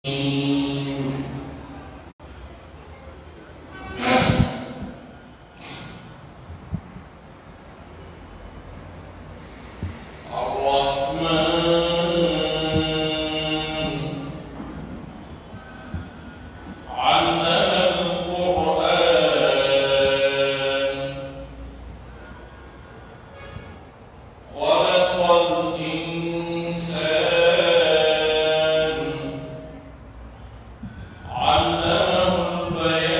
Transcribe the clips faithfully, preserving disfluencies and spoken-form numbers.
الرحمن. علم القرآن. خلق الإنسان. علمه البيان.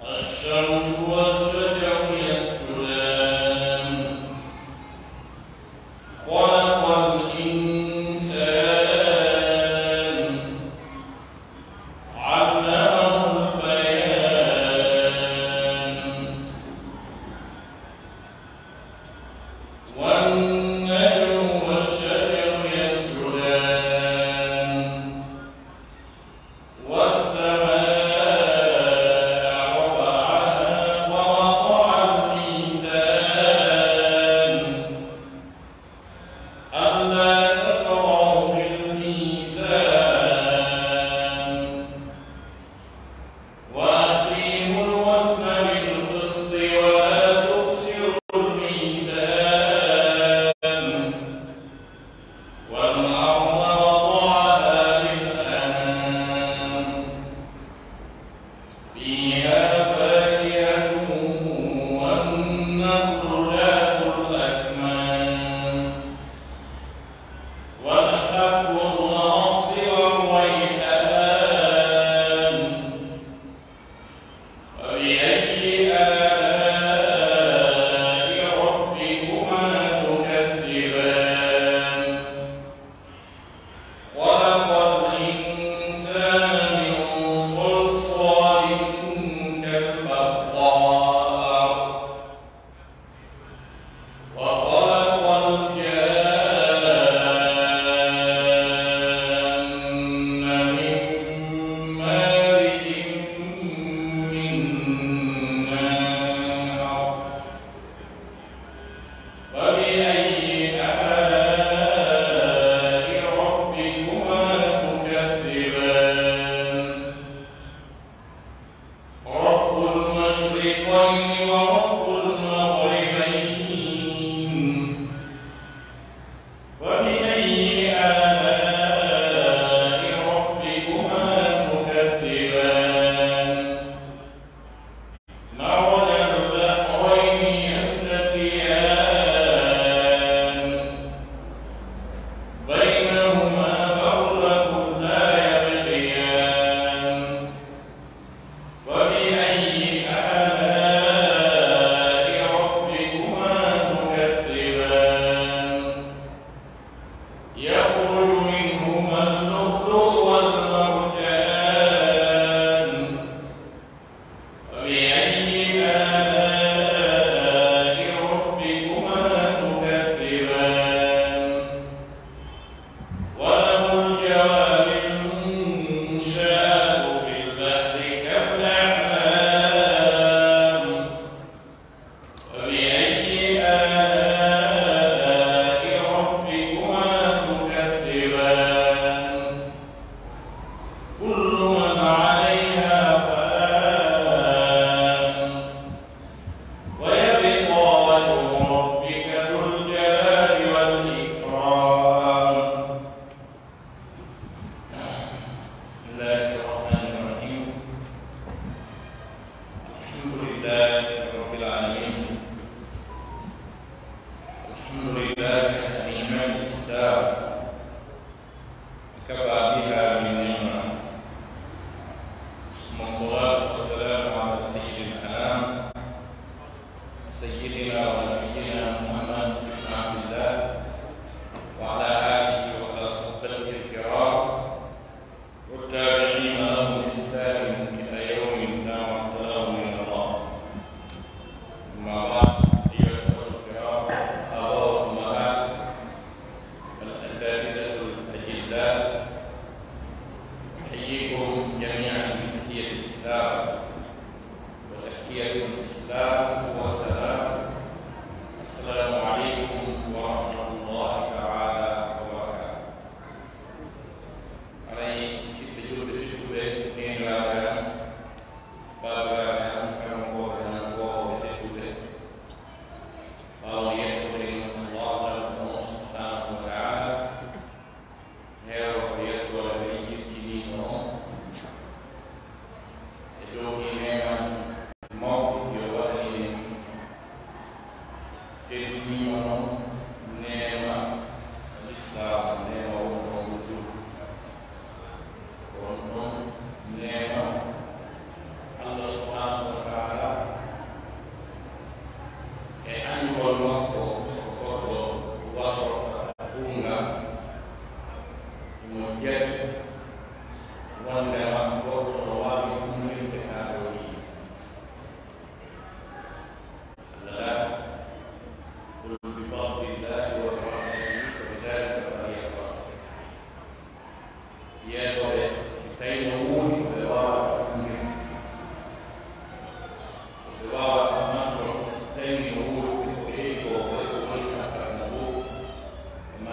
الشمس والشجر يسجدان. خلق الإنسان. علمه البيان. والنجم والشجر يسجدان. والسماء رفعها ووضع الميزان. ألا تطغوا في الميزان. وأقيموا الوزن بالقسط ولا تخسروا الميزان. والأرض وضعها للأنام. فيها فاكهة والنخل ذات الأكمام.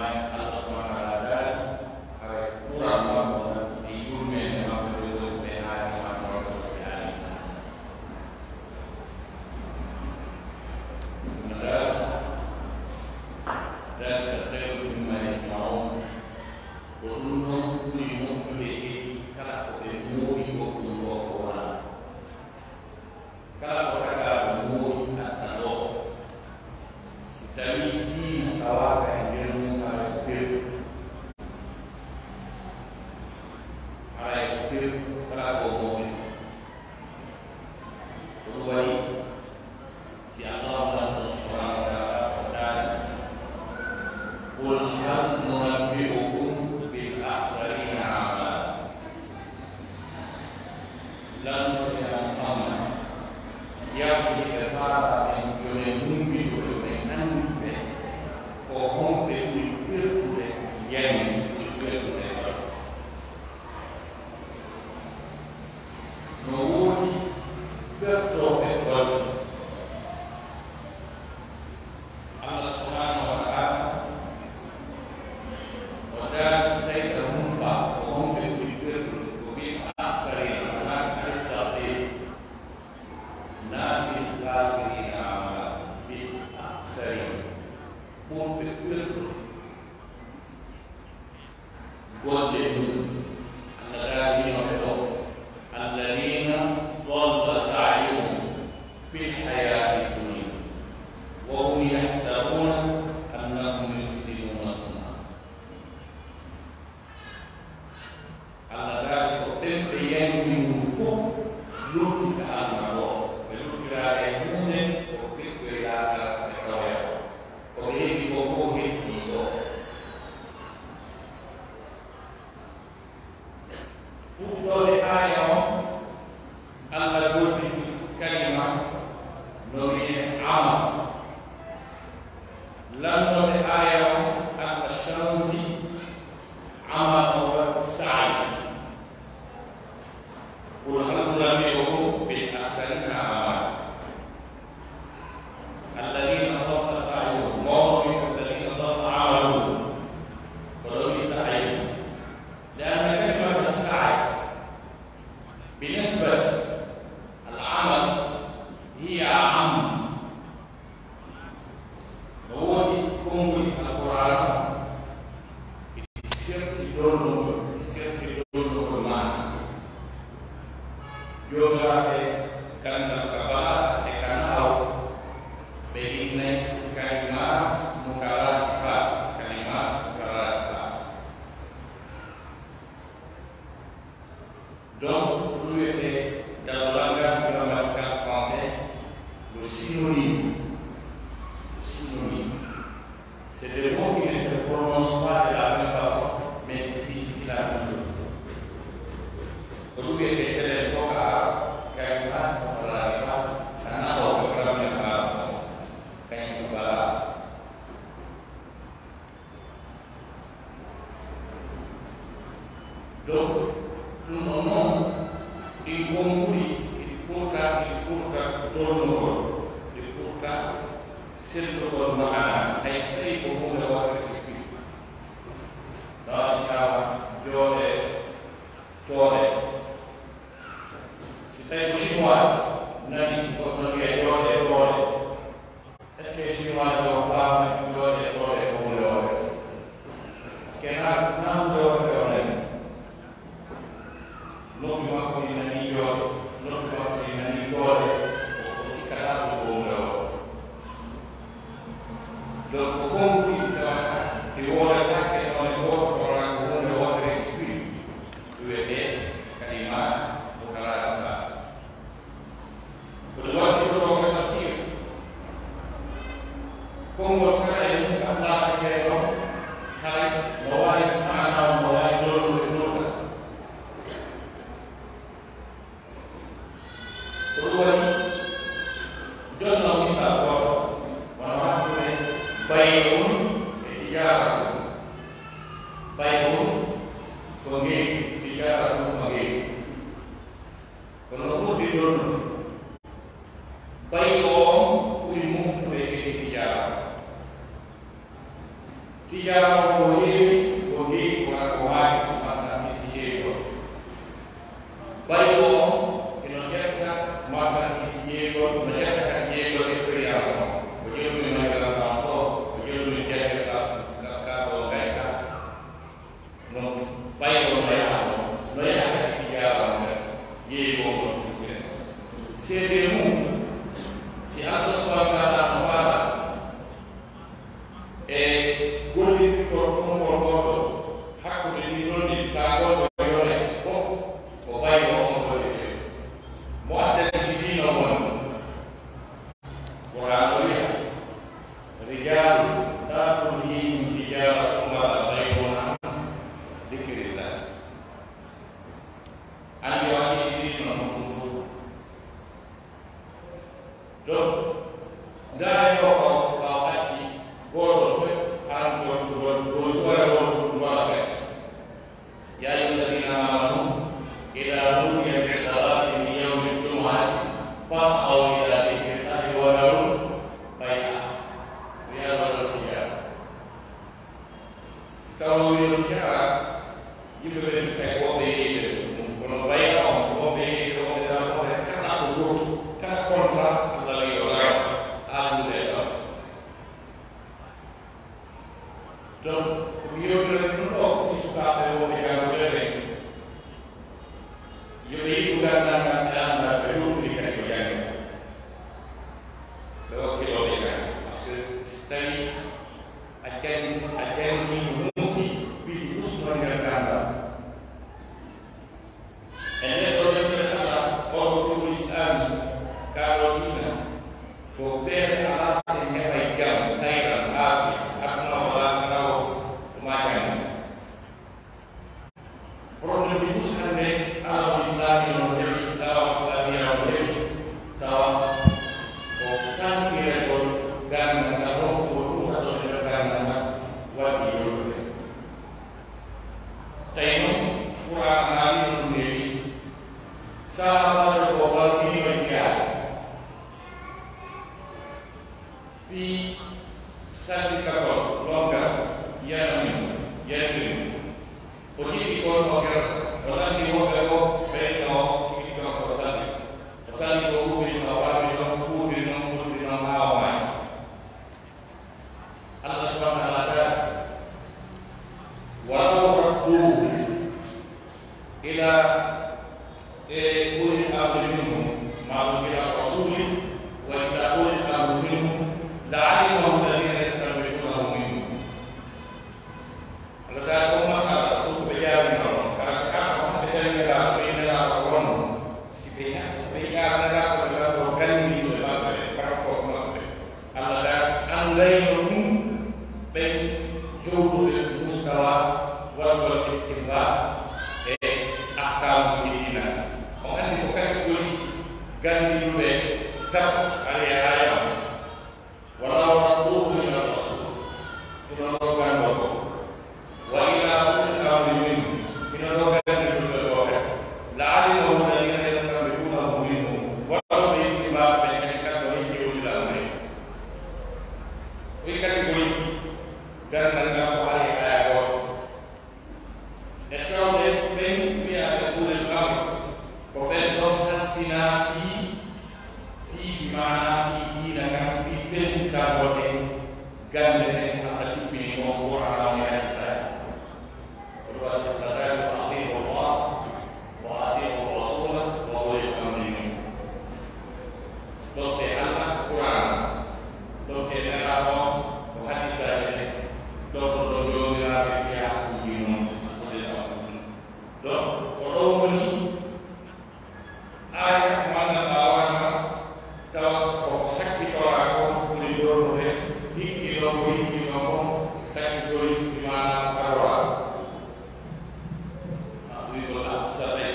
Allah subhanahu wa ta'ala daali, haray ɓural makko ngal e yurmeende makko nde woni ɓe haani makko waɗude ɓe haani. Ɗum daal, ذلك خير مما يجمعون. Ko ɗum ɗon ɓuri moƴƴude e kala ko ɓe moori ko ɗum ɗoo ko wonaa. Kala ko tagaa ko moori adda ɗoo, si tawii diina tawaaka e nder mum, haray ko perdu. Haray ko perdu kala ko moori. Ɗum waɗi si Allaahu Lanɗo subhaanahu wa ta'aalaa o daali, قل هل ننبئكم بالأخسرين أعمالا. Lanɗo ya Muhammad, yamɗi ɓe faala ɓen yo ɓe humpito, yo ɓe anndu ɓe ko honɓe ɓuri perdude yani, ɓuri perdude golle. No woodi pertooɓe golle. Allah subhanahu wa ta'ala o daali, so tawi ka humpaa ko honɓe ɓuri perdude, ko bil aksarina, wonaa bil tafdil, naa bil khasirina amala, bil aksarina, ɓurɓe perdude golle mum. Allah daali hino ɓe ɗoo, الذين ضل سعيهم في الحياة الدنيا وهم يحسبون أنهم يحسنون صنعا. Allah daali ko ɓen ɓe yanni mum fof lutti ka aduna ɗoo, ɓe luttiraaka e huunde, ko fekkoy laakara ɓe tawoya. Ko ɓe heɓi ko fof heddii ɗoo. Fuɗɗoode aaya on, Allah golliti kalima no wi'ee amal. Lanndorde aaya on, Allah cansi amal on waɗi sa'y. قل هل ننبئكم بالأخسرين أعمالا الذين ضل سعيهم. Mawɗo wi'i, الذين ضل عملهم. Ko ɗon wi'i sa'yuhum. لأن كلمة السعي بالنسبة العمل هي أعم. No woodi konguɗi Alqur'aana, ɗi serti doolnugol, ɗi serti doolnugol maana. Joomiraaɓe ganndal ka balaaga e ka nahawu, ɓe innay kalimaat mutaraadifaat, kalimaat mutaraadifaat. Donc, ko ɗum wiyetee dans le langage grammatical français le synonyme. Le synonyme. C'est des mots qui ne se prononcent pas de la même façon, mais qui signifient la même chose. Ko ɗum wiyetee telen ko ka Arab, kalimaat mutaraadifaat, ka nahwu, ka grammaire Arab, kañum ko balaaga. Donc, ɗum ɗon noon, ɗin konguɗi, hiɗi ɓurta, hiɗi ɓurta doolnugol, hiɗi ɓurta sellugol maana, hay so tawii ko huunde wootere ɗi fii. Ɗo si tawa jooɗe, jooɗe. Si tawii ko chinois nani goɗɗo wiya jooɗe, jooɗe. Est-ce que chinois o faama jooɗe, jooɗe ko huunde wootere? Parce que na, na huunde wootere o nani. Noppi makko ɗin nani jooɗe, noppi makko ɗin nani jooɗe, o, o sikkataa ɗum ko huunde wootere. Donc, ko konguɗi tawata ɗi woodataake noone gooto, kono ko huunde wootere ɗi fii, ɗum wiyetee kalimaat mutaraadifaat. Ko ɗum waɗi ko ɗoo ka tafsir. Konngol kala e mum ka plaasete ɗon, haray no waawi maanaa, no waawi dolnude ɗum ɗon. Ko ɗum waɗi, jonnoo misal gooto, wano hakkunde bay'un e tijaaratun. Bay'un ko ngeeju, tijaaratun ko ngeeju. Kono ɓurdi dolnude, bay'u on ɓuri moftude e tijaara. Tijaara on ko heewi, ko heewi wona ko maaki, ko marsandiisi yeeyooɓe. Bayɗo on hino ƴetta marsandiisi yeeyooɓe, no ƴetta kadi yeeyooɓe expérience on. Ko jonnumi mañiranta on ɗoo, ko jonnumi gasirta ka, ka, ka ɗoo ngayka. No bayɗo no yaha ɗoo, no yaha kadi tijaara on kadi, yeeyooɓe on. Seedee mum, si Allah subhanahu wa ta'ala no faala, e gollitirgol konngol ngol ɗoo hakkunde ɗin ɗon ɗin, taa ngol ko yone fof, ko bayɗo on gollirtee. Mo addani ɗi diina on, Qur'aana o wi'a, رجال لا تلهيهم تجارة ولا بيع عن ذكر الله. Anndi o anndi ɗi diina on fof. Donc, ndaare ɗoo ko, ko o acci gooto fof, haran ko, ko, ko suwara won ɗum wala kadi. يا أيها الذين آمنوا إذا نودي للصلاة من يوم الجمعة فاسعوا إلى ذكر الله وذروا البيع. ويا ذروا التجارة. Si tawii no jaraa, yimɓe ɓe si tawi woɓɓe yeeyde ɗum, kono bay'a on, woɓɓe yeeyde, woɓɓe ɗaɓɓoɓe, kala ko gootu, kala contrat, Allah wi'i o laawa, haa juuɗe ɗon. Donc, ko mi yewtirani ɗum ɗoo, ko fii sukaaɓe wonɓe janngude ɓen. Yo ɓe yiɗu ganndal ngal, ɓe annda, ɓe luttiri kadi ko janngude. Ɓe wakkiloo ɓe jannga. Parce que si tawii a janngi, a janngi ko moƴƴi, piiji usmori ngal ganndal. E nder ɗoo deftere Allah, oo ɗoo fiqhul Islaami, kaa ɗoo diina, ko feere alaa si en heɓay jam, hayran, aafiya, aduna o laakhira o, ko maa janngo. Problème ji ɗus hannde, alamul islaami on heɓi, da'wa islamiya on heɓi, tawa ko fanɗiragol ganndal ngal, ronku ko ɗuuɗa ɗon e nder ganndal ngal, waɗi yolɓe. Tawi non, Qur'aana haalii no ɗum heewi. Sahaabaaɓe ko walliniino e jeyaa fii sallikagol, longal, yanamin, yanamin. O jiɗi kon o gerta, o lanndi woɓɓe goo, ɓen no tigi ton ko salli. O salli ko ɓuuɓri no waɗi non, ɓuuɓri non, ɓuuɓri non, haa o maayi. Allah subhanahu wa ta'ala, ولو ردوه إلى أولي الأمر منهم، maa إلى الرسول وإلى أولي الأمر منهم، لعلمه الذين يستنبطونه منهم. Alla taala ko masala, ɗum ko ɓe jaabino ɗon. Kala ko ɓe haɓɓa hannde tawi Nelaaɗo, ɓe Nelaaɗo ko wonno. Si ɓe ha-, si ɓe yiɗaa Nelaaɗo, ɓe ngartoo ganndiiɗo e maɓɓe ɓen, baɗotooɓe maɓɓe ɓen. Alla taala anndayno ɗum ɓen hewtuɓe mustawa waɗugol istinbaat e ahkaamuuji diina. On anndi ko catégorie ganndiiɗuɓe tato ari e aaya on. ولو ردوه إلى الرسول. Hino ɗoo ganndo ko. وإلى أولي الأمر منهم. Hino ɗoo ganndi ɗum ɓe ɗoo kadi. لعلمه الذين يستنبطونه منهم. Waɗooɓe istinbaat ɓen kadi kamɓe woni ulul amri. Ɗi catégorie ganndal ngal ko ari e aaya gooto. E tawde ɓen wi'aaɓe ulul amr, ko ɓen ɗon halfinaa fii, fii bi maanaa fii diina kan, fii fensitagol en gannde ɗen Alla tippini kon Qur'aana on e hadiisaaji. Ko ɗum waɗi Allah taala, وأطيعوا الله وأطيعوا الرسول وأولي الأمر منكم. Ɗoftee Alla ko Qur'aana, ɗoftee Nelaaɗo on ko hadiisaaɓe ɓen, ɗoftee Joomiraaɓe ɓe hakkuuji mun, ko ɗen ɗon. Donc, ko ɗon woni aaya mo Allah ɓaawaama tawa ko sakkitoraa kon ɓuri lorrude, hikki ɗon ko hikki ɗon kon sakkitori, bi maanaa ko karoraa. A ɗum ko a sabai.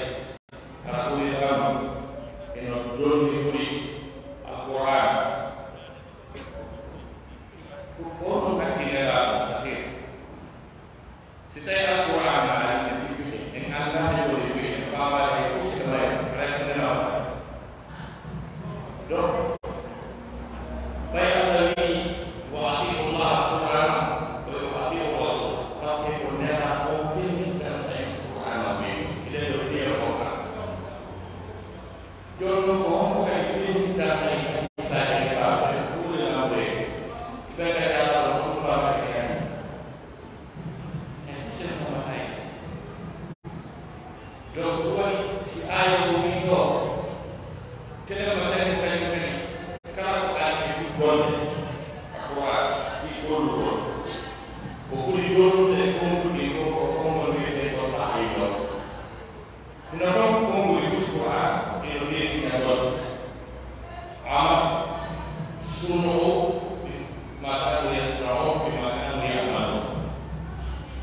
Hara ulul amri hino jonni ɓuri Alqur'aana. Ko, ko honɗun addi Nelaaɗo sahih? Si tawii Alqur'aana ari no tippike, en anndaa no woni fii, en faamaali hay fof si ko mayri, haray ko Nelaaɗo. Donc, ɓay Allah wi'i, "Wa atii'u Llaaha", Qur'aana, ko "Wa atii'u Parce que ko Nelaaɗo on fensitanta en Qur'aana on, ɓe ɓe ɗo wi'a ko Qur'aana. Jooni non, ko honko kadi fensitanta en hadisaaji Nelaaɗo ɓen? Ɓuri nawde ɓe kadi Alla on ɗum faamata e hadis. E ko sen faamata e hadis? Donc, ɗum waɗi si aaya o wi'i ɗoo, telen ma sani kañum kadi, kala ko aaya fii golle, Qur'aan, fii gollugol, ko ɓuri gollude e konguɗi ɗin fof ko konngol wi'etee ko sa'yu. Hino ton konguɗi ɓuri Qur'aan, hino weesinagol. Amal, sunu, ma kanu yasna'un, bima kanu ya'malun.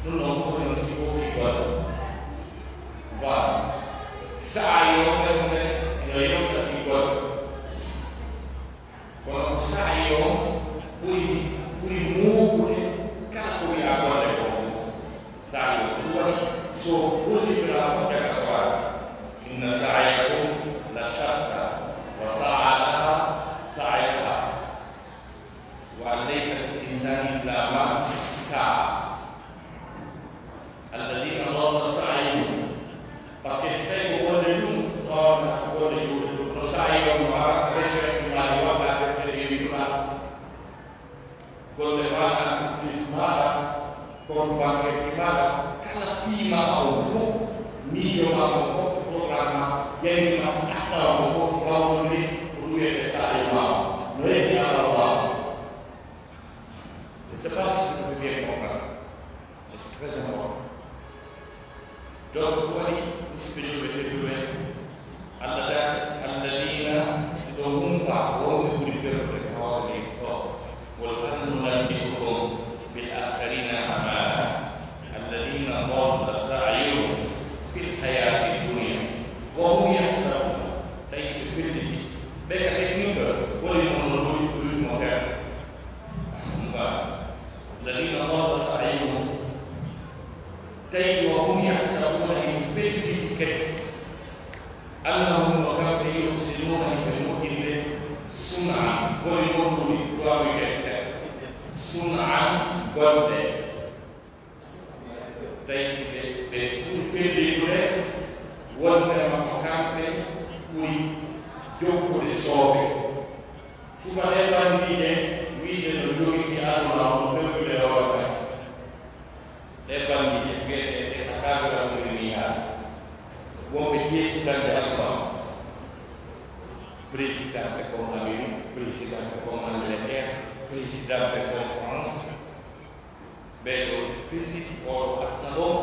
Ɗum ɗon fof no sifo e golle. Wa sa'yu on kadi no yewta e golle. Kono ko sa'yu on ɓuri, ɓuri moƴƴude kala ko wi'aa golle ko. Sa'yu on ɗum waɗi so gollitiraama daga Qur'aan. Inna sa'yakum la shatta, wa sa'a laha sa'yaha. Wa an laysa lil insani illa ma sa'a. Alladhina dhalla sa'yuhum. Parce que si tawi ko golle tun, ɗon ko golle juuɗe tun. No sa'yu on no hara recherche maaɗa, waɗa defte ɗe wi'uɗaa. Golle maaɗa, entreprise maaɗa, compte bancaire maaɗa, kala fii maa on fof, miijo maa on fof, programme maa, janngi maa, ɗaɓɓaa on fof, si hawrude ko ɗum wiyetee sa'yu maa on. No heddii Allah maa on. Je sais pas si vous pouvez bien comprendre, mais c'est très important. Donc, ko waɗi, musidɓe julɓe tedduɓe, Allah daali, alladina, si ɗo humpa, wonɓe ɓuri berɗude ka hoore leydi ɗo. Qul hal nunabbi'ukum bil akhsarina a'mala, alladina dalla sa'yuhum fil hayati dunya, wa hum yahsabuna, tawi ɓe felliti, ɓe ka technique, woni non no ɗum, ɗum mo seeɗa. Alladina dalla sa'yuhum, tawi wa hum yahsabuna, en felliti kadi, annahum, no kamɓe, yuhsinuna, en ɓe moƴƴinde, sun'an, woni moƴƴude, ɗuwawi kadi seeɗa, sun'an, golle. Tawi ɓe, ɓe ɓuri fellitude wonɓe makko kamɓe ɓuri jokkude sooɓe. Sifa ɗee bandiiɗe wiide no jogiti aduna on no fewjude e hoore kadi. Ɗee bandiiɗe wi'eteeɗe akabira mujrimiina, wonɓe jeesitande aduna on. Président ɓe comme Amérique, président ɓe comme Angleterre, président ɓe comme France. Ɓee ɗoo felliti oo ɗoo aduna ɗoo,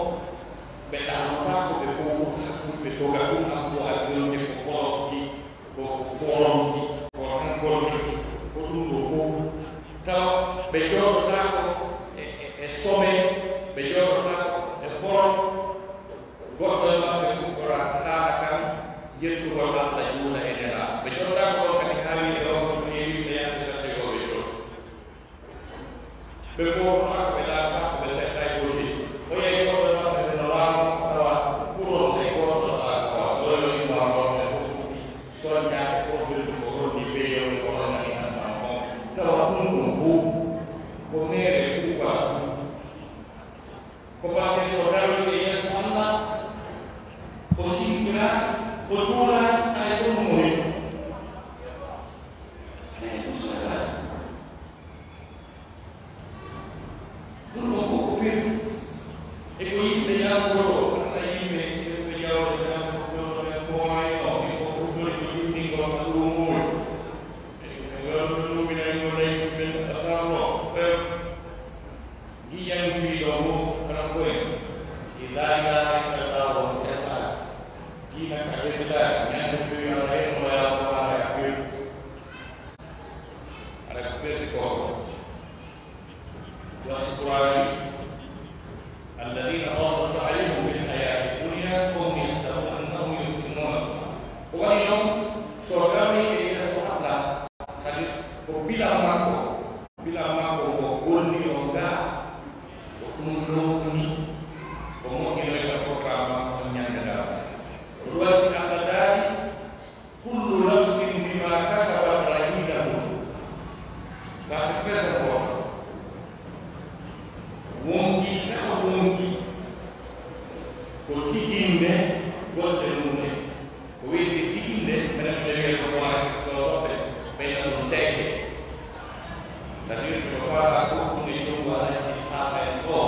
ɓe ɗaanotaako, ɓe fowtotaako, ɓe doga ɗum, am ko avion je ko kolofti, ko, ko foronti, ko tan golfiti, ko ɗum ɗoo fow. Tawa ɓe jooɗotaako e, e, e sommet, ɓe jooɗotaako e forom, goɗɗo e maɓɓe fuɗɗora haala kan yettugol Alla, juula e Nelaaɗo. Ɓe jooɗotaako ɗon kadi haa wi'e on ko ƴeewi ɓe yahde saɗde goo ɓe jooɗo. Ɓe foorotaako, ɓe ɗaanotaako, ɓe seeɗtaay aussi. O yehi goɗɗo e maɓɓe ɓe no laamo, tawa pour on hay gooto alaa ko waawi. Ɗo yo imma on ɓe fof fuɗɗi soñaade ko holli ko holli ɓe yewde ko on nani tan tan on. Tawa ɗum ɗum fof ko meere fuufa fof. Ko parce que so daroyde yeeso Alla, o sinkira, o juula, hay ko ɗum o heɓi. Hay ko so alaa. Ɗum ɗoo fof ko perdu. E ko yimɓe ñaamoroo, kala yimɓe heɓuɓe jawle, ñaamoroo, ɓe foorayno, ɓe ko fuɗɗori ko jimmingol ka ɗuumol. E ko ɓe yolɓe ɗuuminay ko leydi ɓe ɗasanoo, ɓe ngiyan mbiɗo mo, kala ko en. Si laa ilaaha illallah on seeɗa, diina ka ɓeydaaki, ñande ɓe wi'a, "Ay, mo yaa ko maara ka ɓeydu." Aɗa ko ɓeydi ko. Wasi Qur'aani, "Alladina dalla sa'yuhum fil hayati dunya wa hum yahsabuna annahum yuhsinuna sun'a." Ko waɗi non, so gami e yeeso Alla, kadi ko bilan makko, bilan makko ko golli on ga, ko ɗum ɗoo woni, ko moƴƴinoyta programme makko on ñande ngal. Ko ɗum wasi Alla daali, "Kullu nafsin bima kasabat rahinatun." Ça, c'est très important. Wonki kala ko Ko tiginnde golle mum en. Ko wiyetee tiginnde, minen miɗen wiya ko hoore soosooɓe ɓeyna ɗum seede. C'est-à-dire ko faalaa ko ɗum e jonngo Alhaji Ishaqa en ɗoo.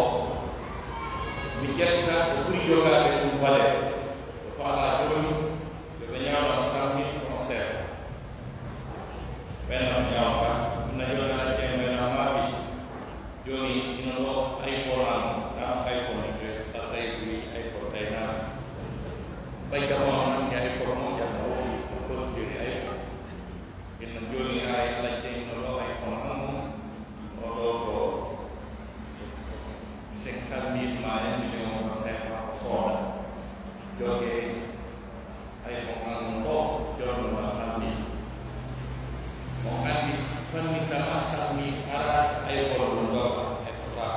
Mi ƴetta ko ɓuri jogaade ɗum valeur. Ko faalaa jooni, yo ɓe ñaama cent mille francs seefa. Ɓen no ñaama ka, ɗum na jooni Alhaji en ɓe na maaɓi. Jooni, ino ɗoo iPhone an, an iPhone, so tawi ko wi'i iPhone, tawi naata. Ɓay jamaa on nanndi iPhone moƴƴa, no woodi, no considéré iPhone. Ino jooni, hay Alhaji en ino ɗoo iPhone an mum, o ɗoo ko cinq cent mille maa un million francs seefa o sooda. Joge iPhone an on ɗoo, jooni no cent mille. On anndi fanni tama cent mille ara iPhone ɗum ɗoo e ko faa.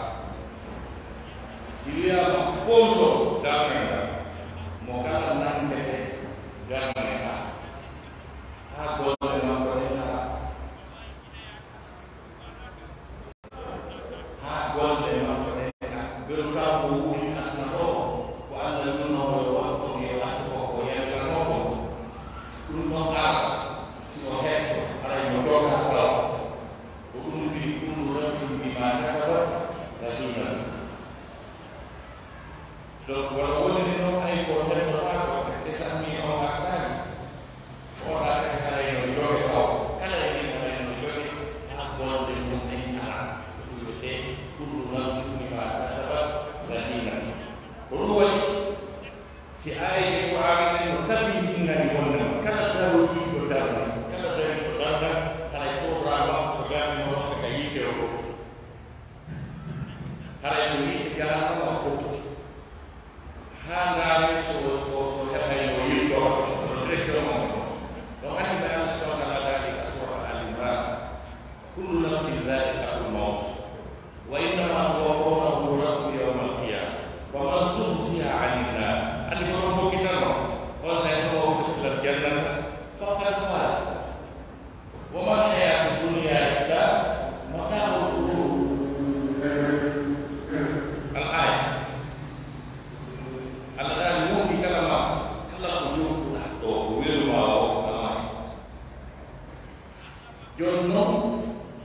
Si wiyaama bonso darngal ngal, mo kala nanndete darnde ngal, haa golle makko ɗen ara. Haa golle makko ɗen, beru taw ko wuuri aduna ɗoo, ko Alla wi'unoo yo waɗ ɗon, yo addu ko, ko yamiranoo ɗon. Ɗum ɗon ara, si o heɓto, haray mo dogaa taw. Ko ɗum fii, kullu nafsin bimaa kasabat rahiina. Donc, wano woniri non, hay ko heɓtotaako, e sammi on hattaani. Wonaa kadi haray no joge taw. Kala e men haray no joge haa golle mum en ara. Ko ɗum wiyetee kullu nafsin bimaa kasabat rahiina. Ko ɗum waɗi, si aayeeje Qur'aana ɗen no tabintinani wonde kala daroriiɗo darnga, kala dariiɗo darnga, haray programme makko ko darninoo ka yiite o fow. Haray ko yiite jahannama o fow. Haa ndaaree so, so, so heɓay no yiltoo, no direction on. Ɗon anndi ɓe Allah subhanahu wa ta'ala daali ka suura Al Imran, "Kullu nafsin dha'iqatul mawt, wa innama tuwaffawna ujurakum yawmal qiyamah, faman zuhziha anin nar." Anndi ko ɗon fokkitano, on sa en o udkhilal jannata, faqad faz. "Wa mal hayatud dunya illa mata'ul ghurur." Al aya. Allah daali wonki kala ma, kala ko jokkuɗaa ɗoo, ko welu maa o, a maay. Jooni non,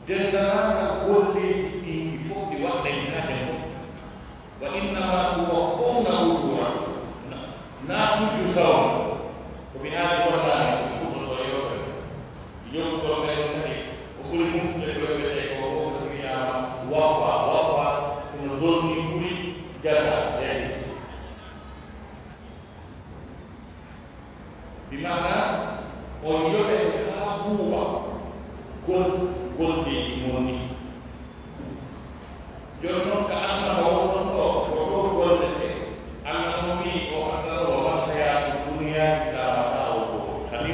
denndaangal golleeji ɗi, ɗi fof ɗi waɗɗen haa ɗen fof. "Wa innama tuwaffawna ujurakum." Na, na tujju sawma. Ko mi haali wonnaani ko fuɗɗotoo yewtere. Yewtugol kadi kadi ko ɓuri moftude ko wi'etee ko, ko so wi'aama wafa. Wafa ko no dolni ɓuri jasa leydi. Bi maana, on yoɓete haa huuwa gol-, golleeji mon ɗin. Jooni non, ka annaba wonɗon ɗoo, ko ɗoo gollete. Alla non wi'i, o annaba, "Wa mal hayaatu dunya illa mataa'ul ghurur." Kadi,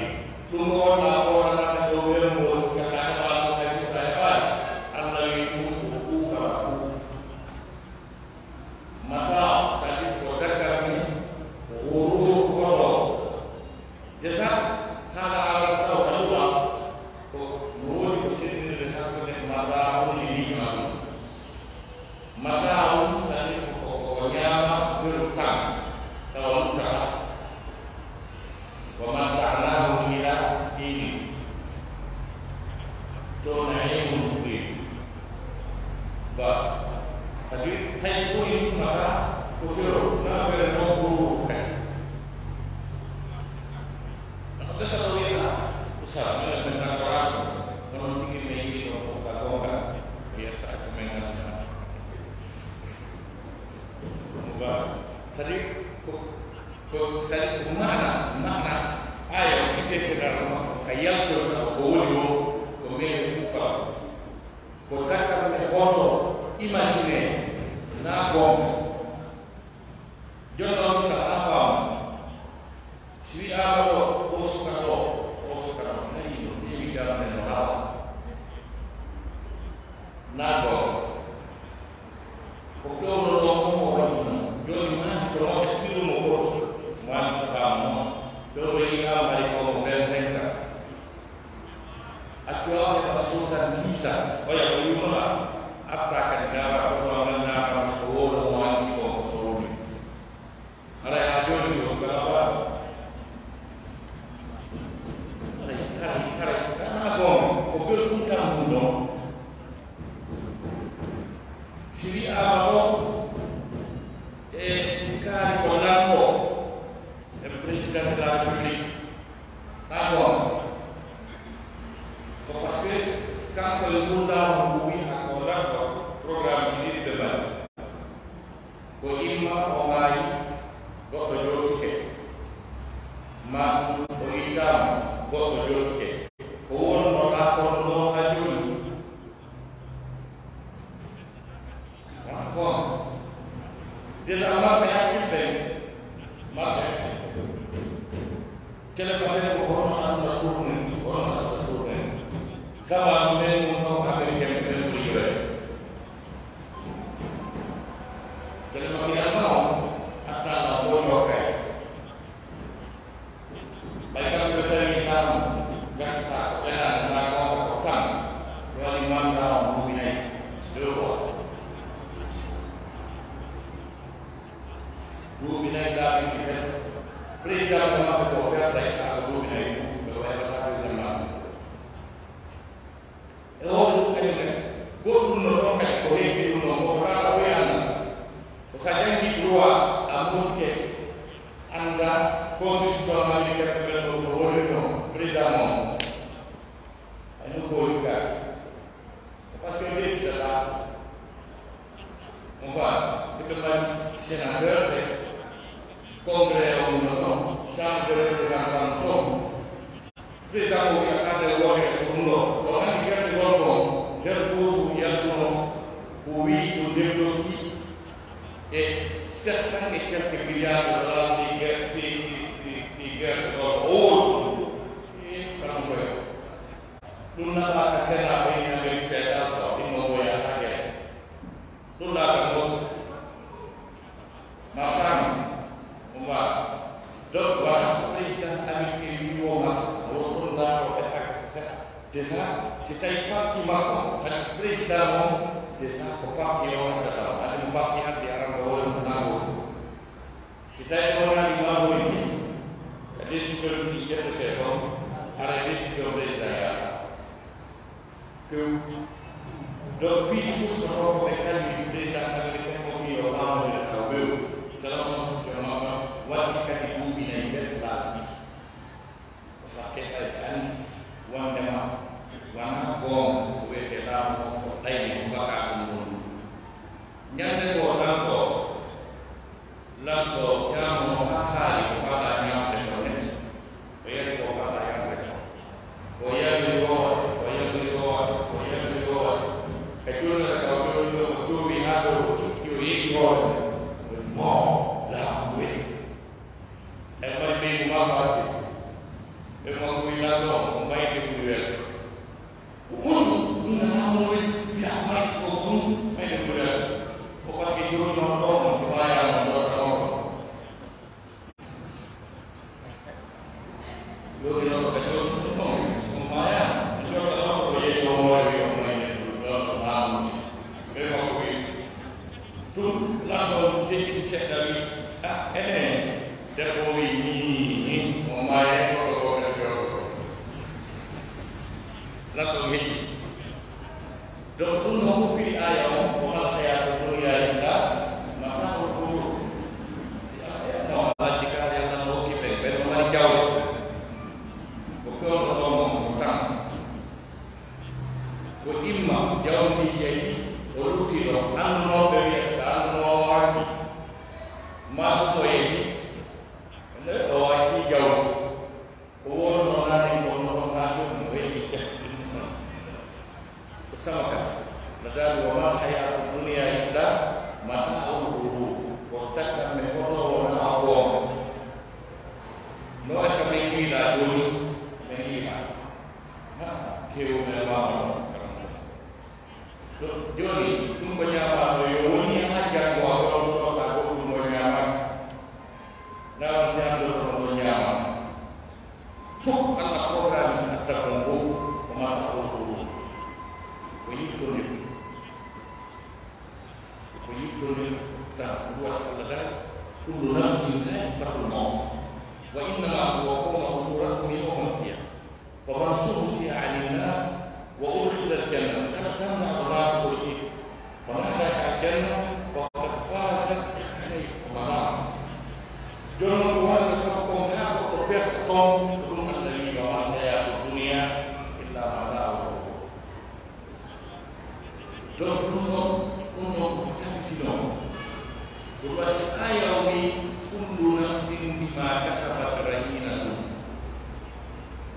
ɗum ko wonaa ko wonanaade ɗoo weeru ngoo, sikka ka heɓaali ɗum, hay fuu so a heɓaali. Alla wi'i ɗum ko fuufara fuu. Mataa, c'est-à-dire ko dakar ni, ghurur ko ɗoo. Jasa, haala Arab taw ka luga, ko no woodi ko sendirde hakkunde mata'un e ni'matun. Mata'un, c'est-à-dire ko, ko, ko ñaama, welu kan, tawa luttata. Wa mata'nahum ila hin. To na'imun muqim. Ba, c'est-à-dire, hay so woni ɗum mata, ko firo, na fere non ko kadi. Ana ɓe saɗa wiya, "Ustaz, minen min tan ko raɗo, kono tigi men yiɗi ɗo fof ka goonga, o yetta accu men ngan." Ba, c'est-à-dire, ko, ko, c'est-à-dire, ko maana, maana, aya o, ite fedal makko, ka yaltota o, ko woni o, ko men fufa. Ko takkande hoto imaginer na goonga. Jooni on misal, a faamu. Si wi'aama ɗo, o suka ɗo, o suka ɗo, nayi no feewi darnde no rawa. Na goonga. Ko fewndo ɗo, ko mo waɗi non. Jooni maani ko non e tiiɗo mo fof. Maani ko ɗaamo non. Fewndo yi'aama hay ko mo vingt-cinq ans. Accu o heɓa soixante-dix ans, oya o yurmoɗa, arta kadi ndaara ko ɗo nganndaa kam ko wowlo mo anndi kon ko ɗo woni. Ko imma o maayi, goɗɗo jooɗtike. Maa ɗun o ittaama, goɗɗo jooɗtike. Ko wonnoo raa kono ɗoo haa jooni. Wonaa goonga. Déjà, marɓe hakkille ɓen, marɓe hakkille. Tele Masen ko hono aduna tournir, hono aduna tournir. Zamanu men mun ɗoo, Americain ɓen ɓuri jowe. Tele Masen alma on, aduna on ɗoo ɗoo kay. Ɓay kamɓe ɓe tawi laamu gasata ko fenaande, ma goonga ko tan, ɓe waɗi mandat on duuɓi nayi. Deux fois. Duuɓi nayi laabi ɗi fen. Président ko maɓɓe ko fertay ka ko duuɓi nayi ɗum, ɓe wayata président maɓɓe. E hoore ɗum kañum kadi, goɗɗum no ɗon kadi ko heewi ɗum ɗon, ko ko ɗaɗa o annda. Ko sa janngi droit, a montike, annda constitution américaine ko ɓen ɗon ko woni ɗon, président mon. Ay ɗum ko woni ka. C'est parce que ɓe sida la. On va, ɓe mari sénateur ɓe, congrès o ɗum ɗon, chambre de représentant ɗon. Président o wi'a ka nder wootere ko ɗum ɗoo. Ɗo anndi gerte gol ko George Bush yaltuno, o wi'i ɗum debloki e sept cent et quelques milliards de dollars ɗi ger-, ɗi, ɗi, ɗi, ɗi gerte gol ko o woni. Ɗi kala koy. Ɗum naɓaa ka Sénat ɓe ina ɓe federal ko ɗum mo woya ka gerte. Ɗum naata ɗo, ma sami, mo mbaɗa. Donc, wala ko président Amérique wi wo masa, wo ɗum naata o ɓe ak, c'est ça. Déjà, si tawi parti makko, kadi président on, déjà ko parti o waɗata o, adi mo parti addi aran ɗo woni mo nago. Si tawi on waɗi majorité, e décision ɗi ƴettetee ɗon, hara décision président yaata. Few. Donc, piiji usto ɗo ko ɓe kalmi président Américain o fii yo faamodire taw ɓew. Selon constitution makko, waɗi kadi duuɓi nayi nder laabi ɗiɗi. Parce que ɓay ɓe anndi wondema wonaa goonga ko wiyetee laamu on ko ɗayni ko bakaa ɗum woni. Ñannde goo tan ko Lanɗo jaamoo haa haali ko faɗaa ñaamde ko net, o yari ko faɗaa yarde ko. Ko yamiri o waɗi, ko yamiri o waɗi, ko yamiri o waɗi. Ka junnere ka o jooɗi ɗo, o tuubi haa ɗo o cikki, o yeɗi hoore mum. Mo laamu weli. E mari ɓeygu makko arde. Ɓe makko wi lanɗo on, ko mayde ɓuri welde. Ko honɗum ɗum na laamu weli? Wi'a mayde ko ɗum, mayde ɓuri welde. Ko parce que jooni on ɗo on, so maayaama on ɗo tan on. Jooɗinooɗo ka jooɗinɗo ɗon, so maayaama, o jooɗa ɗon, o yehi ɗon, o waɗi o mayde ɗum ɗon, o maamude. Ɓe makko wi, ɗum, lanɗo on jeɗɗi seɗɗa wi, "Ah, enen." Debbo wi, "Nii, nii, nii, o maayay, goɗɗo goo kadi jooɗo." Lanɗo on heƴƴi. Donc, ɗum noon ko firi aaya on, "Wa mal hayaatu dunya illa mata'ul ghurur." Si aaya on, Alhaji Kaari Alla no hokki ɓen, ɓen no mari jawle. Ko fewndo ɗon on, ko tan. Ko imma jawdi yahi, o lutti ɗo, annunooɓe wiya, si ka annunoo o ardi, maa ɗum o yahi, nde o acci jawdi. Ko wonnoo naane ko no ɗon haa jooni no weeɓi jahdi ɗum ɗon. Ko sama ka, no daali, "Wa mal hayaatu dunya illa mata'ul ghurur." Ko takka men hoto wona haa goonga. No e ka men yiila jooni, men yiila. Ha, tewu men maama ɗon, karam ɗon. Ɗo, jooni, ɗum ko ñaamaano yo woni haa janngo a ɗon ɗo ka goɗɗum ko ñaamaaki. Naa on si an ɗo ɗon ko ñaamaaki. Fof Allah programme adda kon fof ko ma taxawol ko ɗum. Ko yittondirde. Ko yittondirde tan ko ɗum wasi Allah daali. Kullu nafsin zaiqatul mawt. Wa innama tuwaffawna ujurakum yawmal qiyamah. فمن زحزح عن النار وأدخل الجنة, kala tan naɗo naata ko yiɗi, ko naata ka aljanna, faqad faza, anay ko manaama. Jooni ko walla sabu kon haa goɗɗo perta ton, ko ɗum Allah wi'i, "Wa mal hayaatu dunya illa mata'ul ghurur." Donc, ɗum ɗon, ɗum ɗon ko tabitinoo. Ko ɗum si aaya o wi'i, "Kullu nafsin bima kasabat rahinatun."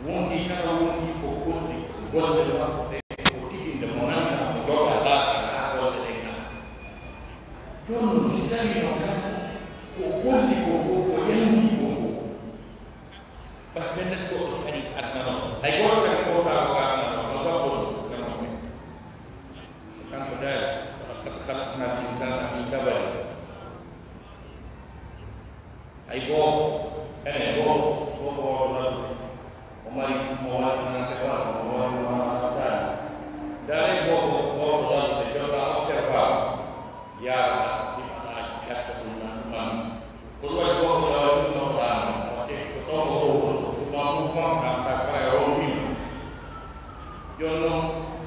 Wonkii kala wonkii ko golli, golle makko ɗen ko tiginde mo nannga, mo joga laakara haa golle ɗen ngaa. Jooni non, si tawii non kala ko o golli ko fof, ko yanngii ko fof, ɓay ɓen neɗɗo goɗɗo si arii ka aduna non, hay gooto kadi fowtaako ka aduna non, no sabbo ɗum, no non ɓe. Kanko daali, "Walaqad khalaqnal insana fi kabad." Hay gooto, enen gooto, gooto waawaa ɗum. O mari, mo waɗi nante wasa, mo waɗi mo haɗa taani. Daali gooto, gooto waɗude, joɗɗa observable. Yaara, ɗiɗaɗa, ƴetta ɗum nan, ɗum nan. Ko ɗum waɗi gooto waɗa ɗum nan ko ɗaano, parce que ko ɗon o fowru, ko ɗum ɗon ɗum ɗon, ka, ka, ka, o ronkiima. Jooni non,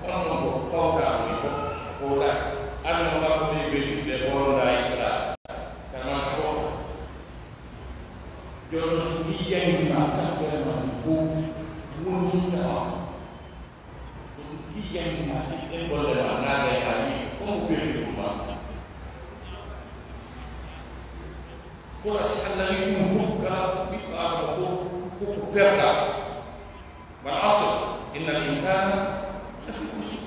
on ɗon ko fawtaa ɗum fof, ko fowtaaki. An no makko ɓe ɓe juɗe ko ronda Isra. Ka man fowta. Jooni non, so mi yiyan ma, tabbere ma, ɗum fof, woni tawa. Ɗum yiyan ma, ɗiɗɗen golle ma, naagay ma, yiite, ko mo ɓe ɗum ma. Kono si Allah wi'i ɗum fof, kala ɓiɗɗo Aadama fof, fof ko perda. Wal asr, innal insana lafi khusr.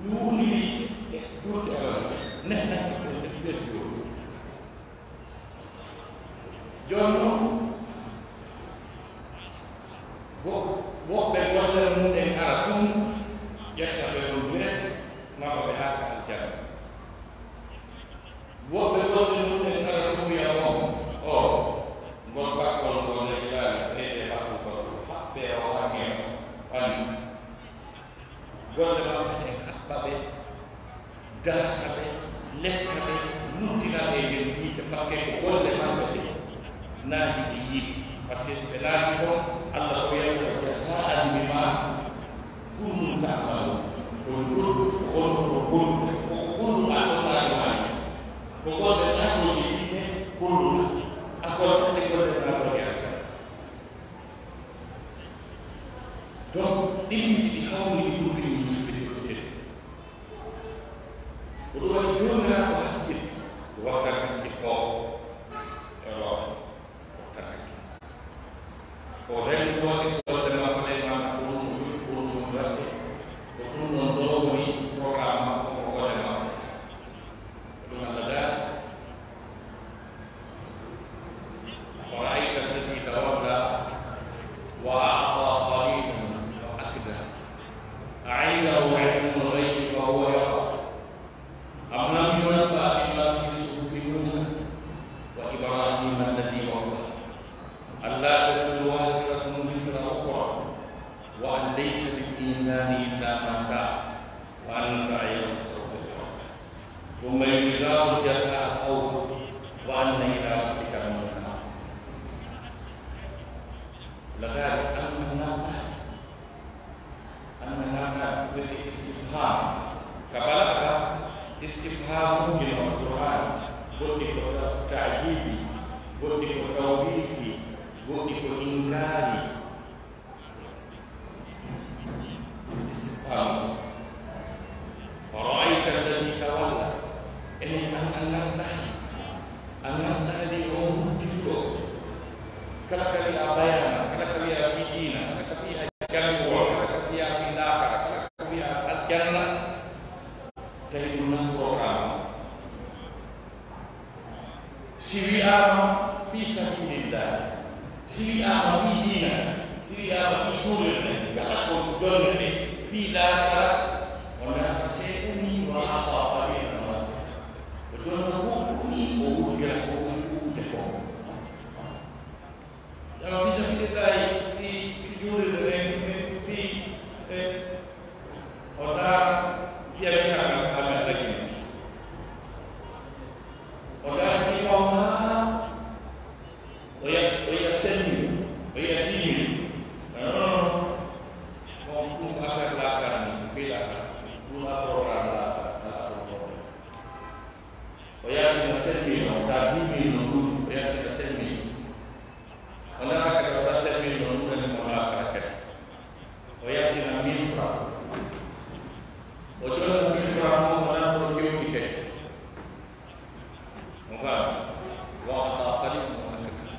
Mi woni e duɗe alas, neɗɗanke ko e perdi o. Jooni non, wo-, woɓɓe golle mum en ara tun, ƴetta ɓe ɗum direct, maɓɓa ɓe haa ka aljanna. Woɓɓe golle mum en ara tun wi'a on, o, ngol bakkol ngol leƴƴaali, ɓeyde haɓɓugol, haɓɓe o haqqe o, ɓanni. Golle maɓɓe ɗen haɓɓa ɓe, darsa ɓe, lekka ɓe, luttira ɓe e nder yiite, parce que ko golle maɓɓe ɗen naati ɓe yiite. Parce que si ɓe naati ton, Allah ko wiyata ko jazaan bima kuntum ta'malun. Ko njottu, ko wonno ko golluɗa, ko ko golluɗa ɗon naati maani. Ko golle naatooje yiite golluɗa, a gollatake golle naatooje aljanna. Donc, ɗin ɗiɗi hawri ɗi ɓurɗi ɗum musidɓe tedduɓe. Ko ɗum waɗi Joomiraaɗo hakkil, wattan hakkil o, e o wattan hakkil. Ko renndooɗe golle makko ɗe maana ko ɗum o jokki ko ɗum woni waɗde, ko ɗum ɗon ɗo woni programme makko, ko golle makko. Ko ɗum Allah daali. أرأيت الذي تولى وأعطى قليلا وأكدى. أعنده علم الغيب فهو يرى أم لم ينبأ بما في صحف موسى وإبراهيم الذي وفى. ألا تزر وازرة وزر أخرى وأن ليس للإنسان إلا ما سعى وأن سعيه سوف يرى. ثم يجزاه الجزاء الأوفى وأن إلى ربك المنتهى. Ladaari an ngalɗaali, an ngalɗaali wiyetee istifhaam. Ka balaaga, istifhaamuuji no Alqur'aan, goɗɗi ko ta-, ta'jiibi, goɗɗi ko tawbiihi, goɗɗi ko inkaari. Istifhaamu. Fara'ayta alladhi tawalla. Enen an, an ngalɗaali. An ngalɗaali on huccituɗo. Kala ka wi'a bayaana, kala ka wi'a fii diina, kala ka wi'a janngugol, kala ka wi'a fii laakara, kala ka wi'a aljanna. Tawi ɗum nan programme. Si wi'aama fii sabilillah, si wi'aama fii diina, si wi'aama fii juulirde, kala ko jonnete fii laakara, o nafa seeɗa ni, wa a'ta qalilan. O jonna ko ɗuuɗi, o wuddira ko ɓuri ɗuuɗude kon. Yo fii sabilillahi, fii, fii juulirde nden, fii, e, o daa, wi'a misal, Amen Lagine. O daa, fii faw haa, o yi'a, o yi'a cinq mille, o yi'a dix mille. Non, non, non. Bon, ɗum ko affaire laakara ni, fii laakara. Ɗum a programme laakara, alaa ɗum problème. O yaltina cinq mille, o daa dix mille no ɗum, o yaltina cinq mille. O nana kadi o daa cinq mille no ɗum, kadi mo laakara kadi. O yaltina mille francs. O jonna mille francs mo, o nana o jewti kadi. Mo faami? وأعطى قليلا وأكدى.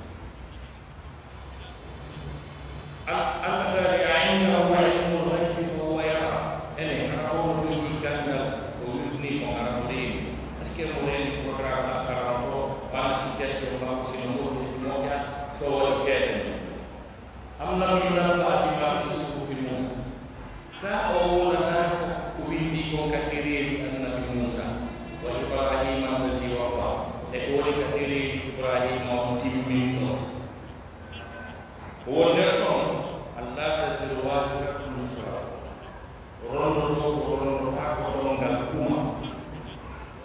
Al-, الذي عنده علم الغيب فهو يرى. Enen, hara on no jogii ganndal, o wirnii kon, hara mo reeni? Est-ce que mo reeni programme alquraan on, walla situation makko, si no moƴƴi, si moƴƴaa, so o waɗi seede ni? أم لم ينبأ بما في صحف موسى. Kaa o wowlanaaka ko winndii kon ka ɗereeji Annabi Muusaa? وإبراهيم الذي وفى. E ko woni ka ɗereeji Ibraahiima on timminɗo. Ko woni nder ɗon, ألا تزر وازرة وزر أخرى. Ronndotoo ko ronndotaako donngal kuma.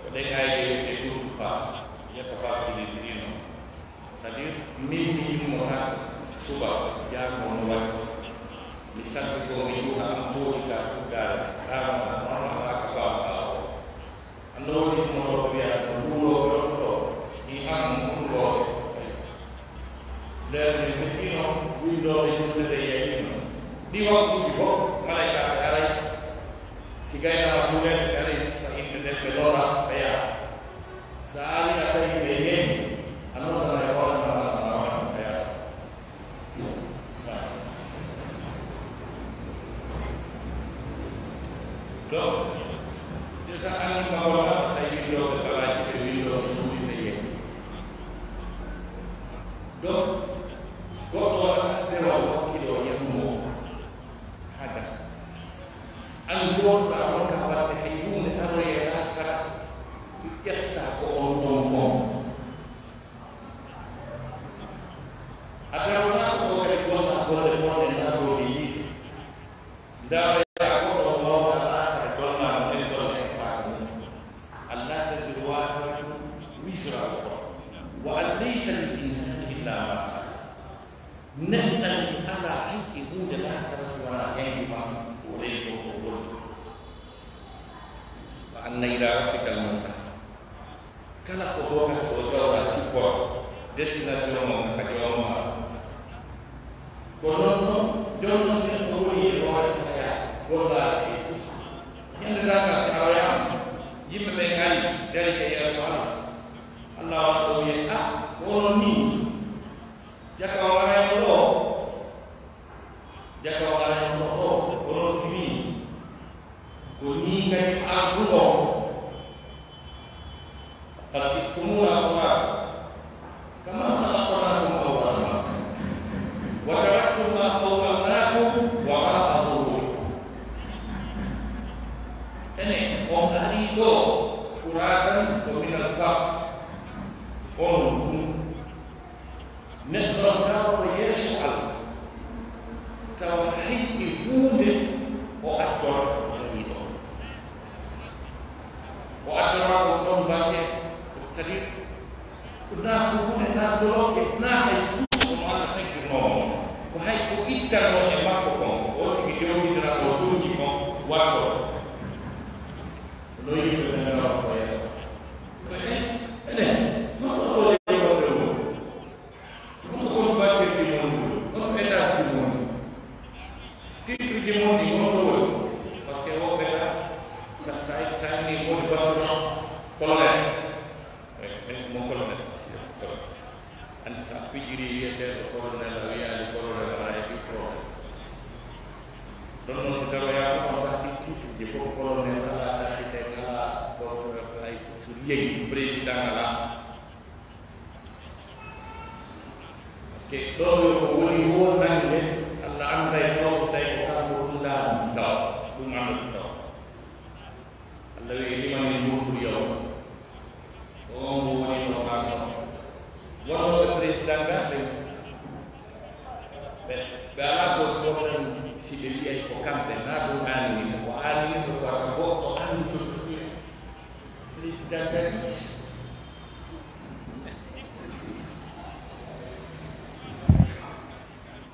Ko ɗen ayɗe wiyetee ɗum Faas. Wiya ko Faas ɗiɗi ɗiɗi non. C'est-à-dire, min mi immotake subaka, jaango no waɗi. Mi sabbi ko mi juula am moodi ka suddaare, ɗaano, hono alaa ka faamɗaa o. Anno woni immotooɓe wiya, no ɗum ɗo, ɗo, ɗo, mi am ɗum ɗo. Nder min feƴƴino, winndooɓe julde ɗe yeyino. Ɗi waktuuji fof, malaykaaɓe aray. Si gaynaama juuleede, ɓe aray, so yimɓe ɓen ɓe lora, ɓe yaha. So a ari a tawi ɓe yehi, a noddana e hoore maa, a waɗa ko yaata. Donc, yo sa anni ma wala a tawi windooɓe balaaji ɓe windooɓe ɗum ɓe yehi. Donc, goɗɗo waɗata dewal wakkiloo yahumo haa gasa. An jooɗoɗaa on ka waɗde hay huunde aroyee laakara, ƴetta ko on ɗon kon. A darotaako ɗo kadi gollaa golle bonɗe naatooje yiite. Ndaroyaa goɗɗo mo wawɗaa laakara jonnaa mo ɗen golle heɓtaaka mum. ألا تزر وازرة وزر أخرى وأن ليس للإنسان إلا ما سعى. Neɗɗanke alaa hay e huunde laakara si wanaa yaŋki makko, ko o reentoo, ko o golli. وأن إلى ربك المنتهى. Kala ko doga so jawra tippora, destination on ka Joomaa. Ko non non, jonno si neɗɗo woni e hoore haya, gollaade e fus. Ñande darngal si aroyaama, yimɓe ɓen ari, dari ka yeeso Allah. Allah waɗa ɗo wi'e, "Ah, ko onon nii?" Jaka o arayno ɗo, jaka o arayno ɗo, ɗo, kono fini. Ko nii kadi arduɗo. لقد جئتمونا فرادا كما خلقناكم أول مرة وتركتم ما خولناكم وراء ظهوركم. Enen, on arii ɗo furaadan ko minal fardi. Onon tun. Neɗɗo on tawa ko yeeso Allah, tawa hay e huunde o addoraaka ko darii ɗon. O addoraaka ko ɗon baŋnge, c'est-à-dire, ko naa ko huunde naa dolokke, naa hay fus ko no Allah taggirnoo mo. Ko hay ko ittanoo e makko kon, o tigi dewtindira, o duuji kon, wattoo. Ko ɗon yimɓe ɓen ngara ko yeeso. Ko en, enen, no to to yeeso ɗo ɗum? Honto woni bakkirji mon ɗi? Honto étage ji mon ɗi? Titre ji mon ɗi, honto woni? Parce que woɓɓe ka, sa, sa, sa inni woni bassuno colonel. Eh, eh, mon colonel, si, colonel. Anndi sa fijiri wiyeteeɗo colonel, a wiyaali colonel, aɗa heɓi problème. Ɗon non si tawoyaama on mbaɗi titre ji fof, colonel alaa, capitaine alaa, docteur alaa, hay fof so yehi, président alaa. Parce que ɗo yo ko woni woo nannge, Allah annday taw so tawi ko kanko ɗum laamu taw, ɗum anndu taw. Allah wi'i, "Limanil mulkul yawm?" Ko on mo woni ɗo maa ɗo. Wonnooɓe président ga ɓe, ɓe, ɓe alaa ko problème si ɓe wi'ay ko kamɓe, naa ɗum aanini ɓe. Ko aanini ɓe ko wata goɗɗo anndu président ga ɗi.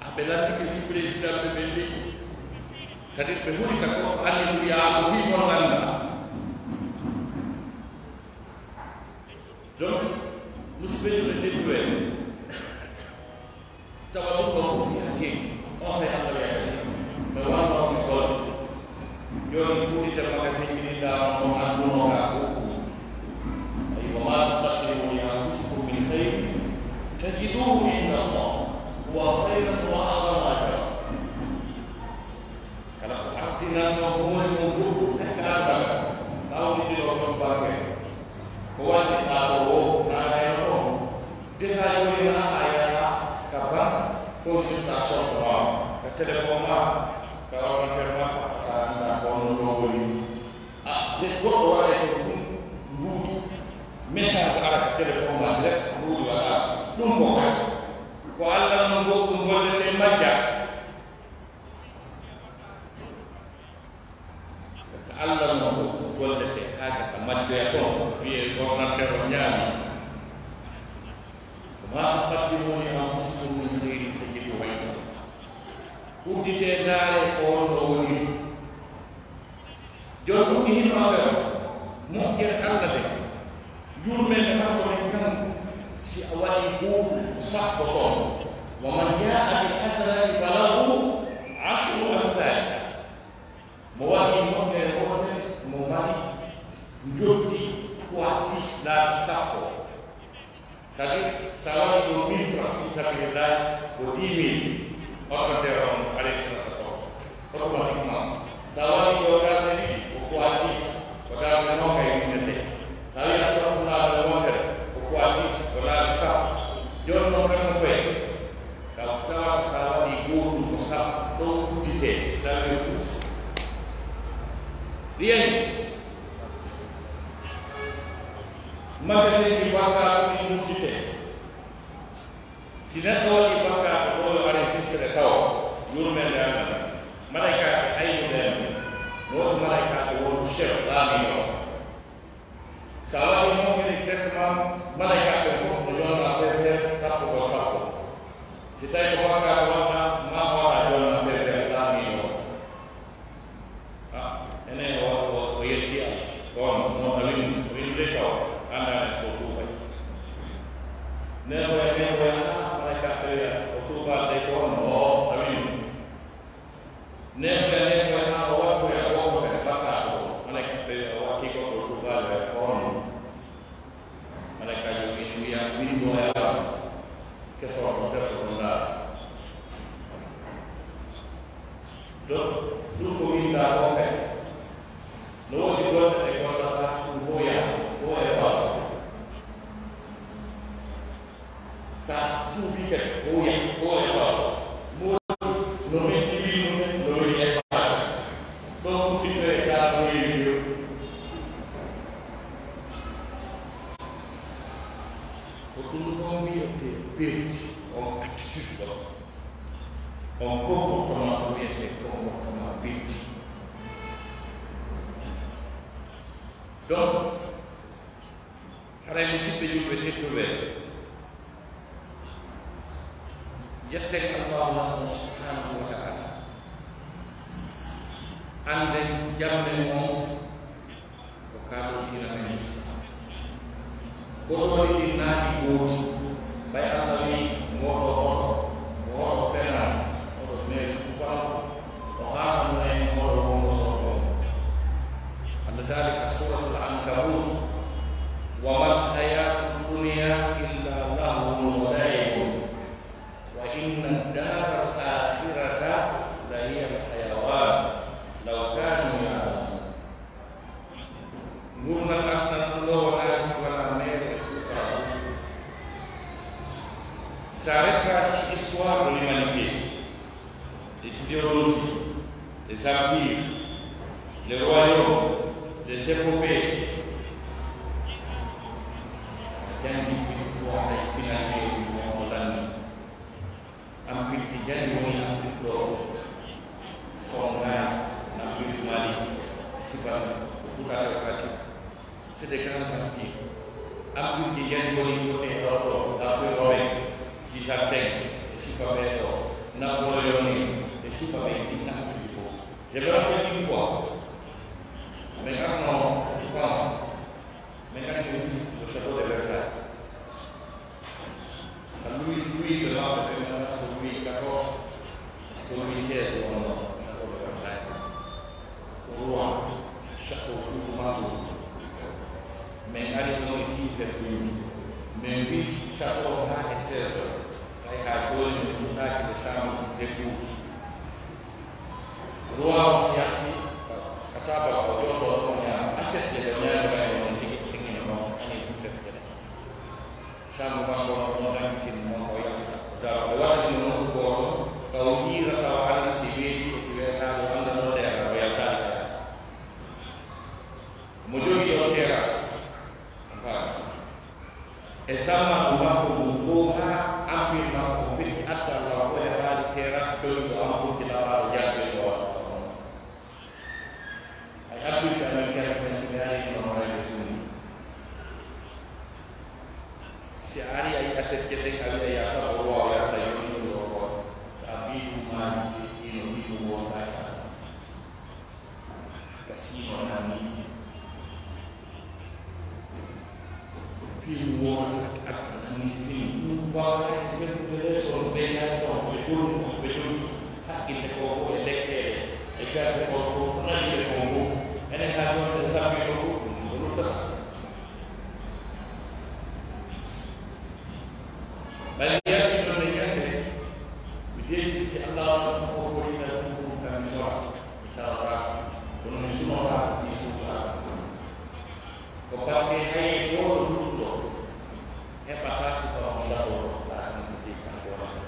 Ah, ɓe lanndike fii président ɓe, ɓe mbii, kadi ɓe huli ka ko anndi ɗum yaa ko fii mon lannda. Donc, musidɓe ɓe tedduɓe, tawa ɗum ɗo fof yaa heewi, on sey Allah wiya ɓe, ɓe walloo ɓe golle. Jooni kuuɗi te magasin ji ɗi ndaa on son annduno ka ko. Ayi, وما تقدموا Téléphone maa, ka ordinateur maa, a anndaa ko honno ɗoo woni. A, de goɗɗo waɗay ko ɗum ruuɗi. Message ara ka téléphone maa direct, ruuɗi waɗaa. Ɗum ko kay. Ko Alla non goɗɗum gollete majja. Ka Alla non goɗɗum gollete haa gasa majjoya ton, wi'ee ordinateur on ñaami. وما تقدموا لأنفسكم من خير تجدوه عند الله. Udditee ndaaree ko honno woniri. Jooni ɗum hino affaire moƴƴere Alla de, yurmeende makko nden kan, si a waɗii gootum ko sappo ton. ومن جاء بالحسنة فله عشر أمثالها. Mo waɗii moƴƴere wootere, mo mari njoɓdi fois dix laabi sappo. C'est-à-dire, si a waɗii ɗoo mille francs fi sabilillahi, ko dix mille, ordinateur on, alayhi salatu wa salam. Automatiquement, si a waɗii ɗoo darnde ɗiɗi, ko fois dix, ko darnde noogay windetee. Si a wi'ii astaghfirullah e wontere, ko fois dix, ko laabi sappo. Jooni non, kan no koye? Ka tawata si a waɗii gootum ko sappo, ɗon udditee, si a wi'ii ɗum. Ɗiyen. Magasinji bakkaaru ɗin udditee. Si neɗɗo waɗii bakkaaru, ɗoo yo enregistré tawa, yurmeende Alla. Malaykaaɓe aynuɓe en, no woodi malaykaaɓe wondu chef laamiiɗo. Si a waɗii moƴƴere directement, malaykaaɓe fof no yonna feere feere, tappugol sappo. Si tawii ko bakkaaru waɗɗaa, maa waɗaa yonna feere feere laamiiɗo. Ah, enen o, o, o yeddi Alla. Ko on, mo tawin, windude taw, anndaa en so tuubay. Nden ko e nden ko e, ah, malaykaaɓe wi'a, o tuubaali de ko on, o, o tawin. Neeɓoya, neeɓoya, haa o wattoya gooto kadi bakkaaɗo on. Malaykaaɓe ɓe wi'a, o wattii goɗɗo tuubaali, o wi'a, ko on. Malaykaajo wi'i, wi'a, winndoo e Alla. Keso on, teddo on ndaara. Do, ɗum ko winndaa ko kadi. No woodi golle ɗe gollataa, ɗum fof yaha, fof e baawo. Sa tuubi kadi, ko wi'a, ko e ɓaawo. Moodi no metti wii ɗum, no wii e paasa. Ɗon udditoye ka no yewi yo. Ko ɗum ɗon wiyete berti, on attitude ɗon. On comportement ko wiyete comportement berti. Donc, Haray, musiɓɓe julɓe tedduɓe, yetten Allaahu laɓɗo subhaanahu wa ta'aalaa. Annden jammen on ko ka ɗoo diina men Islaam. Ko ɗoo ɗiɗi naati gooti. Ɓay Alla wi'i, "Ngoɗo hoɗo, ko hoɗo fenaani, hoɗo neeri tufaaku, o haananno en hoɗo wongo soɓo." Alla daali ka Suuratul Ankabuut, "Wa mal hayaatu dunya illa lahwun wa la'ibun, wa inna daaral aakhirata la hiyal hayawaan, law kaanuu ya'lamuun." Ngurndan aduna ɗun ɗoo wonaali si wanaa meere e suufaaku. Si a retrace histoire de l'humanité, les idéologies, les empires, les royaumes, les épopées, si a janngii histoire, a yi'ay finalité mun ko lanni. Empire ji jali woni Afrik ɗoo fof. Songhai, Empire du Mali, Sibana, Fouta Démocratique. C'est des grands empires. Empire ji jali woni côté ɗoo ɗoo, Empire romain, Byzantin, e sifa ɓee ɗoo, Napoléonien, e sifa ɓee ɗin empire ji fof. Je me rappelle une fois, mais arno France, mais quand je visite le château de Versailles, Ka Louis, Louis ɓe maɓɓe ɓen, est-ce que Louis quatorze, est-ce que Louis seize wonno château de Versailles? Ko roi, château suudu makko. Min ari ɗon e dix heures et demie. Min visiti château haa e seize heures. Tawi haa jooni min fuɗɗaaki nde chambre de douze. Roi on si yalti ka, ka taabal ko jooɗoo ɗon ñaama. Assiette je ɗo ñaamira e non tigi, tigi no ɗon, ani ɗum seeɗa. Chambre makko on, ɗon ɗakkitini non o yalta. O daro, ɓe waɗani mo nokku gooto, ka o yiira tawa Alla E zamanu makko ngun fow, haa ampire makko on feƴƴi, adda Allah fow heɓaali terrasse, tawi ko ampire Laamɗo Jaabir o waɗata on. Ay ampire ka amen kadi, men si mi arii no maayde sunni. Si a arii a yi'a sekke ɗen, a wi'a ya sabu o waawa yarta yo ɗum ɗo ko. Ka bii ɗum maaji ɗi, ɗi no bii ɗum wontaaki. Ka siino nan ni. Fii mu wowlataake aduna ni, si fini ɗum waawata e sembude leeso on, ɓe yaari ɗon, ɓe tolni ɗon, ɓe jogii haqqille ko fof e lekkeele, e garde on fof, nani ɓe kon fof. Enen haa jooni ɓe sabbi ɗo fof, ɗum ko luttata. Ɓay mi yalti ɗon e ñande, mi deesi si Allah waɗi ko ko ina ɗum ɗum kam mi sora, mi sawata, kono mi sunotaako fii suuɗaaka. Ko parce que hay gooto luttuɗo heɓataa si tawa mo ndaɗo ɗo, ɓaaɗo mo fii kanko wona.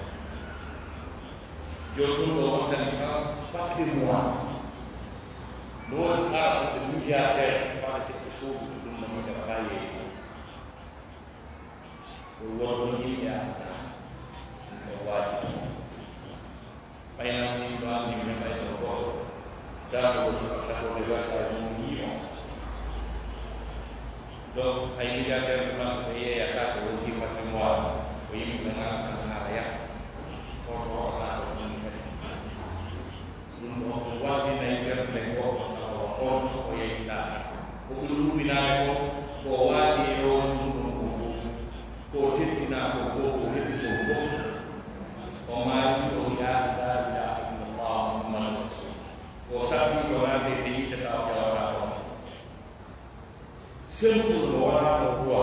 Jooni ɗum ɗo wontani France patrimoine. No woodi araɓe ɓe milliardaire, faade ko soodude ɗum no mo heɓataa yeeyde. Ko worɓe yimɓe arata, ɓe waaji ɗum. Ɓay nan min ɗo anndi mi heɓay ɗo gooto. Darɗo ko suka sato de wasa e mum yii on. Donc, hay milliardaire ɓe maɓɓe ɓe yeeyata ko wonti patrimoine, ko yimɓe ɓe ngannduɗaa ɓe haala yaha. Kono ko hoɗanaa ɗo ɗum kadi. Ɗum ɗoo ko wallina e ɓernde gooto kala on ko yeyɗaa. Ko ɓuri huɓinaade ko, ko o waali e hoore ɗum ɗon ko fof. Ko o teddinaa ko fof, ko o heɓi ko fof. O maayii, o wi'aali laa ilaaha illallah Muhammadun Rasulullah. Ko o sabbii ko naati e yiite taw ƴawataa ɗon. Sentuɗo mo wonaa ɗo duwa,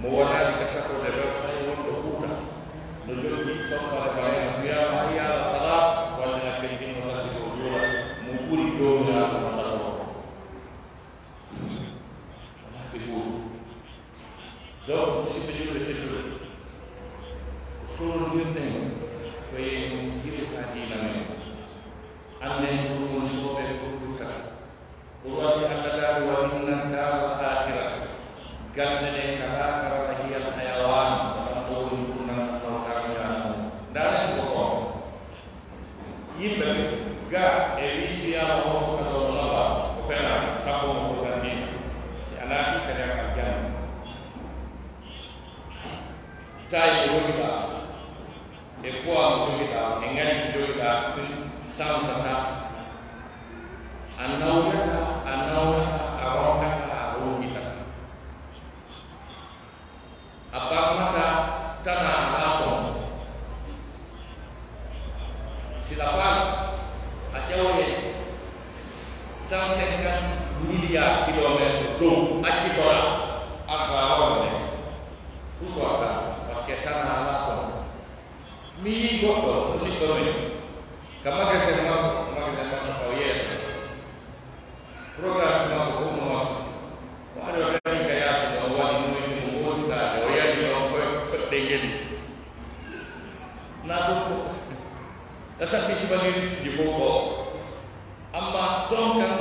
mo wonaali ka Château de Versailles wonɗo Fuuta, no jokki soppare balema, so wiyaama hayya ala salaat, walla na ken ɗin mo salli ko juula, mo ɓuri Joomiraaɗo mo salloo ko. Wonaa ɓe gootu. Donc, musidɓe julɓe tedduɓe, ko torondirɗen ko e yiɗuka diina men, annden ko ɗum woni soobee ko ɗum luttata. Ko ɗum si Allah daali, "Wa inna daaral aakhirata, gannde ɗen ka laakara, la hiyal hayawaan, ko ɗan ɗoo woni ɓurndan Allah taala jaanoo." Ndaaree si ko goonga. Yimɓe ɓe, ga e wii si yaama on suka ɗoo no laba, ko fena, sabbo mo sosandiima. Si a naati ka nder aljanna, tawi ko woni ɗaa. E poids mo jogiɗaa, e ŋari ko jogiɗaa, ɗum sansataa. A nawyataa, a nawyataa, a ronkataa, a ronkitataa. A barmataa, tanaa alaa ton. Si la faala, a ƴawoye cent cinquante milliards kilomètres dow, accitoraa, ardaa hoore nden. Pusoraa, parce que tanaa alaa ton. Mi yi'i goɗɗo musidɗo men ka magasin makko, magasin makko ka o yeeyata. Programme makko fof no waɗi. O ari o darii ka yaasi ɗo, o waɗi noyyi mo moositaade, o yani ɗon koy koɗɗe ngel. Naa ɗum ko, ka sabbi subani risque ji fof ko. Amma ton kan,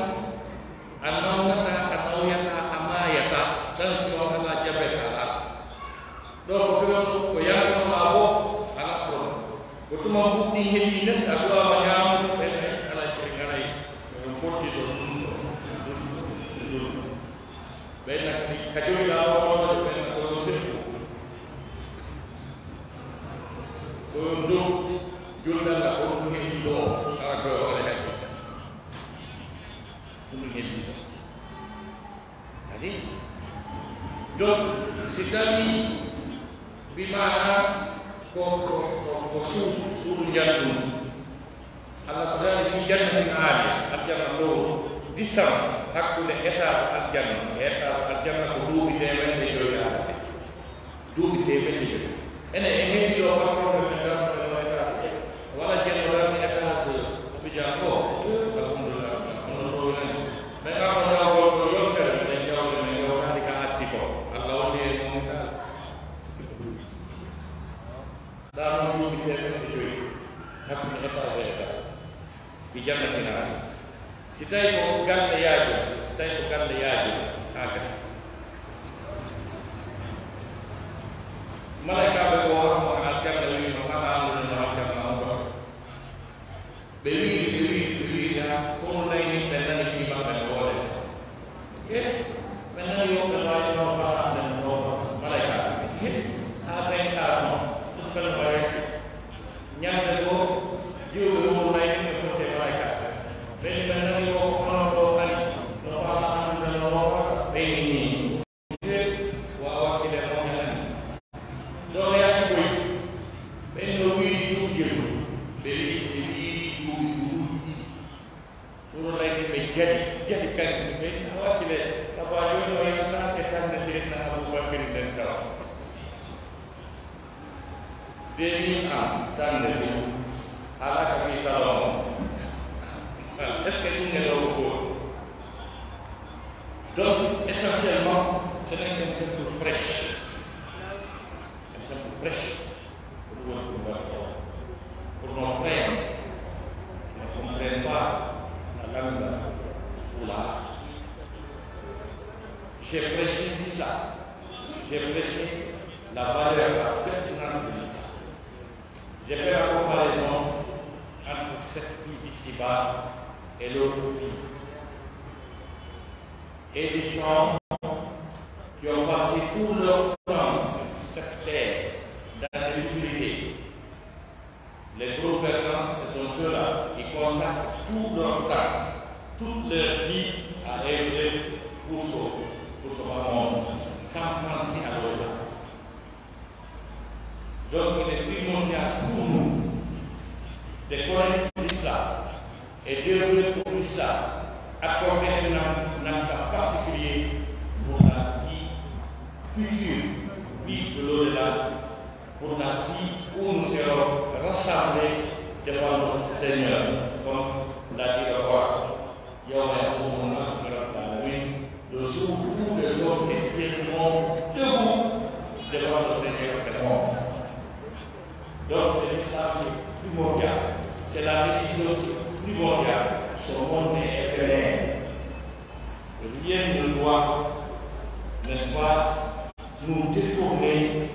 a nawnataa, a nawyataa, a maayataa, tension alaa, diabète alaa. Ɗoo ko fewndo, ko yaltanoɗaa fof, alaa problème. Ko tuma mbuɗɗi heɓi net, a duwaama ñaamude, ɓen ay, alaa, ɓe ngaray, ɓe potti to ɗum ɗo, ɗum ɗo. Ɓen na kadi, ka jogiɗaa o ɗoo, ɓen na ko yo sirku. Ko yo dow, julɗal la, ko ɗum heɓi ɗoo, alaa ko yo waɗe hay. Ɗum heɓi ɗoo. Kadi, donc, si tawii bi maanaa ko, ko, ko, ko suudu, suudu njanndu, Allah ko daali fii jannatin aaliya, aljanna lowru, distance hakkunde étage aljanna e étage aljanna ko duuɓi teemeɗɗe jowi yaade. Duuɓi teemeɗɗe jowi. Enen en heɓii ɗoo patron ɓe men darno e ɗoo étage. Wala jeno darni étage Abidjan ɗoo. Alhamdulillah. Kono ɗoo enen. Men arno jawgol ko yontere, men jawle men yewtaani ka atti ko. Allah woni e mawnital. Ɗaa non duuɓi teemeɗɗe jowi. Hakkunde étage e étage. Fi jannatin aaliya. Si tawii ko galle yaajo, si tawii ko galle yaajo, haa gasi. Malaykaaɓe goo, Haruna aljanna wi'i no haɗa anndude no aljanna on ɗon. Ɓe wi'i, ɓe wi'i, ɓe wi'i, haa huru nay ni ɓe nani fii maɓɓe no woodani. He, ɓe nani yo ɓe waawi ɗon faa annde no ɗon malaykaaɓe. He, haa ɓen kaa non, ɗum ɓen no waawete. Ñannde goo, jiwɓe huru nay ni ɓe fotti e malaykaaɓe. Ɓen ɓe nani yo ko onon ɗoo ari, no faa anndude no ɗon ɓen ni. Wa wakkile mawɓe nani. Ɗoo yaaki boy. Ɓen no wi'i duuɓi jeeɗiɗi. Ɓe wi'i, ɓe wi'i duuɓi, duuɓi ɗiɗi. Ɗum ɗoo leydi ɓe jadi, jadi kañum. Ɓe wi'i, a wakkile, sabu a jooni o yaltaaki e tande Seydina Abubakri nden tawa. Demi am tande ɗum. Alaa ka fii salon. Est-ce que ɗum e ɗoo ko goɗɗum? Donc, essentiellement, ce n'est qu'un simple prêche. Un simple prêche. Pour nos, pour nos frères qui ne comprennent pas la langue Pulaar. J'ai prêché l'islam. J'ai prêché la valeur, la pertinence de l'islam. J'ai fait la comparaison entre cette vie d'ici-bas et l'autre vie. Et des gens qui ont passé tout leur temps sur cette terre dans les futilités. Les gros perdants, ce sont ceux-là qui consacrent tout leur temps, toute leur vie à œuvrer pour ce, pour ce bas monde, sans penser à l'au-delà. Donc, il est primordial pour nous de connaître l'islam et d'œuvrer pour l'islam, accorder un am-, un accent particulier pour la vie future, vie de l'au-delà, pour la vie où nous serons rassemblés devant notre Seigneur, comme l'a dit le Coran. يوم يقوم الناس لرب العالمين, le jour où les hommes entiers seront debout devant le Seigneur des mondes. Donc, c'est l'islam qui est primordial. C'est la religion qui est primordiale. Ce monde est éphémère. Rien ne doit, n'est-ce pas, nous détourner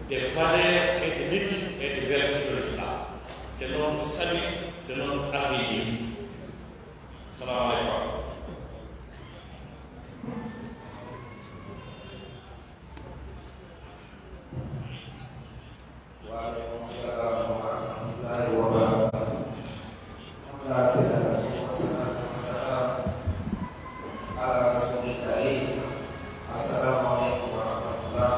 des valeurs et de l'éthique et des vertus de l'islam. C'est notre salut, c'est notre avenir. Salam alaikum. وعليكم السلام ورحمة الله وبركاته. الحمد لله والصلاة والسلام على رسول الكريم. السلام عليكم ورحمة الله.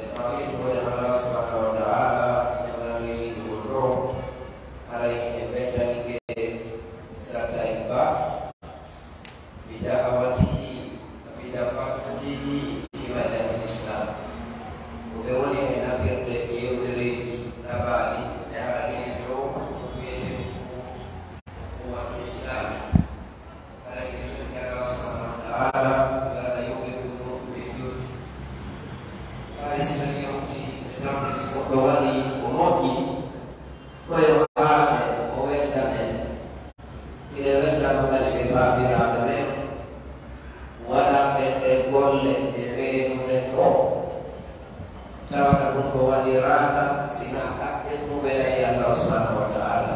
E maa min ko waɗi Allah subhanahu wa ta'ala, ñawnande yiɗugol ɗo, haray en ɓeydanike Sata Ibba. بدعوته، بدعوته في ميدان الإسلام. Ko ɓe woni e nafirde yewtereeji labaaɗi, e haalde en ɗoo ko wiyetee ko ummatul Islami. Haray en ñaagii Allah subhanahu wa ta'ala, yo Allah yoɓ ɓe ko moƴƴi ɓe jooɗi. Haray si en yewtii e tamde si goɗɗo waɗi ko moƴƴi, ko yo haale o weltan en. Hiɗen weltano kadi ɓe baabiraaɓe men, waɗanɓe ɗee golle ɗe reenuɗen ɗoo, tawata ɗum ko waɗiraaka sinaa haqqe ɗum welay Allah subhanahu wa ta'ala.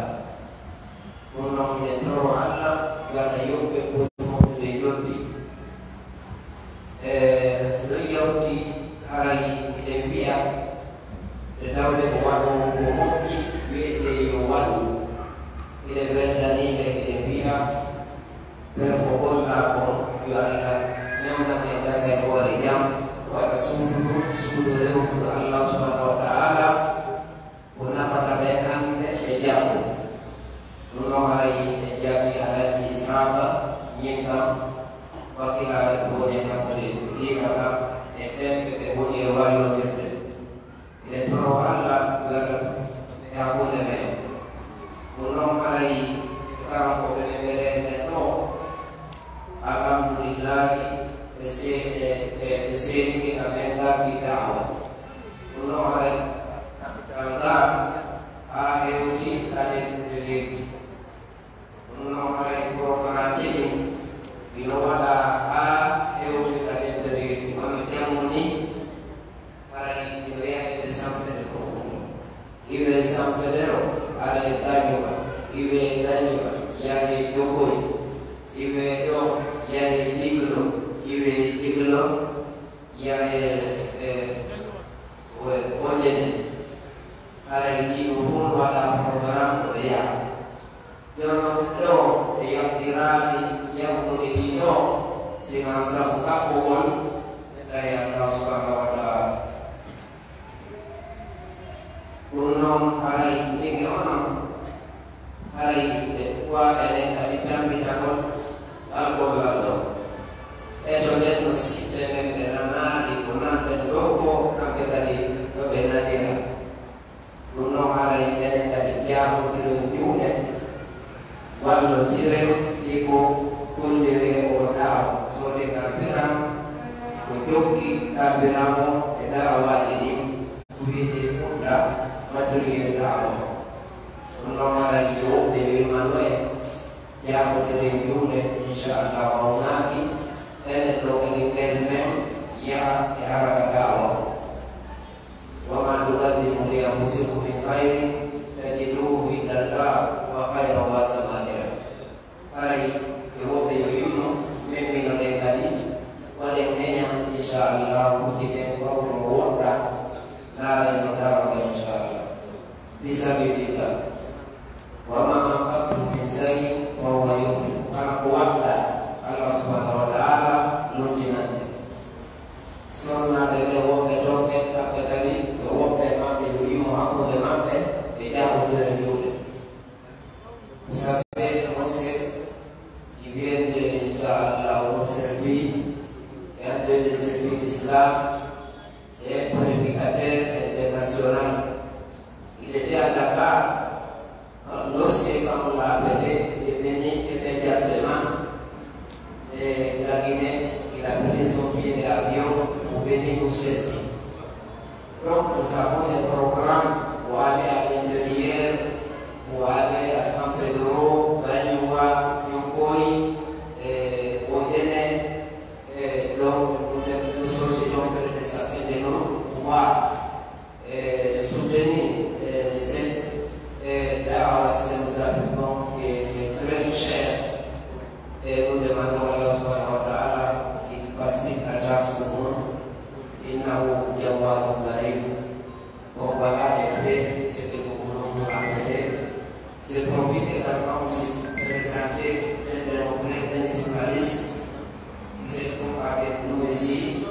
Ɗum noon, hiɗen toroo Allah, yo Allah yoɓ ɓe ko moƴƴi ɓe jooɗi. E, si ɗum yawtii, haray hiɗen mbiya, nde tawde ko waɗoowo ko moƴƴi, wiyetee yo waɗu. Hiɗen weltanii ɓe, hiɗen mbiya, ɓen ko gollaa kon, yo Allah newnan en gasa e hoore jam, waɗa suudu ndun, suudu rewrudu Allah subhanahu wa ta'ala, ko nafata ɓe hannde e janngo. Ɗum ɗoo haray en jaɓii Alhaji Isaaqa Ñiŋ kan, wakkilaare ko woni e nafude diina kan, e ɓen ɓe ɓe woni e wallodirde. Eɗen toroo Allah yo Allah e hakkunde men. Ɗum noon haray e karamokooɓe men ɓe reenden ɗoo, alhamdulillahi, ɓe see-, ɓe, ɓe, ɓe seenike ka men ngardi da'awa. Ɗum noon haray kapital ngal haa hewti ka nder leydi. Ɗum noon haray programmeji ɗin hino waɗaa haa hewti ka nder leydi, wano janngo nii, haray hino Non haray min e onon, haray ɓe kuwa enen kadi tammbitagol alkol ngal ɗoo. E to nden no siɓɓe men ɓe nanaali ko nanɗen ɗoo koo, kamɓe kadi no ɓe nanira. Ɗun non haray enen kadi jaabotiren juuɗe, wallotiren fii ko golliree oo da'awa. Soodee carburant, ko jokki carburant on e da'awaaji ɗin, ko wi'etee Umda Matériel Da'awa. Ɗun non haray yo woɓɓe wi'mano en, jaabotiren juuɗe, insha Allah, mawnaaki, enen ɗoo kadi ngel men yaha e haraka da'awa on. وما تقدموا لأنفسكم من خير تجدوه عند الله هو خيرا وأعظم أجرا. Haray e woɓɓe yo yimmo, men mino ɗen kadi, waɗen heña, insha Allah, hucciten ɓawto o woɗɗa, laaren no daroo, insha Allah. Fi sabilillah. وما أنفقتم من شيء فهو يخلفه. Kala ko waɗɗaa, Allah subhanahu wa ta'ala noddinan en. Sonnaade ɓe woɓɓe toon ɓen, kamɓe kadi, yo woɓɓe maɓɓe yo yimmo hakkunde maɓɓe e jaabotiren juuɗe. Vous savez, moi, c'est qui vient de, Inch'Allah, au service, qui est en train de servir l'islam, c'est un prédicateur international. Il était à Dakar. Lorsque quand on l'a appelé, il est venu immédiatement de la Guinée, il a pris son billet d'avion pour venir nous servir. Donc nous avons des programmes pour aller à l'intérieur, pour aller à San Pedro, Gagnoua, Niokoi, et Odene. Et donc nous, nous sommes en train de s'appeler de nous pour voir et soutenir, euh, cette, euh, da'wa, si nous appelons que, que très cher. Et nous demandons à Allah subhanahu wa ta'ala qu'il facilite la tâche pour nous. إنه جواد كريم. Bon, voilà les faits, ce que nous voulons vous rappeler. Je profite également aussi de présenter l'un de nos frères, un journaliste, qui se trouve avec nous ici.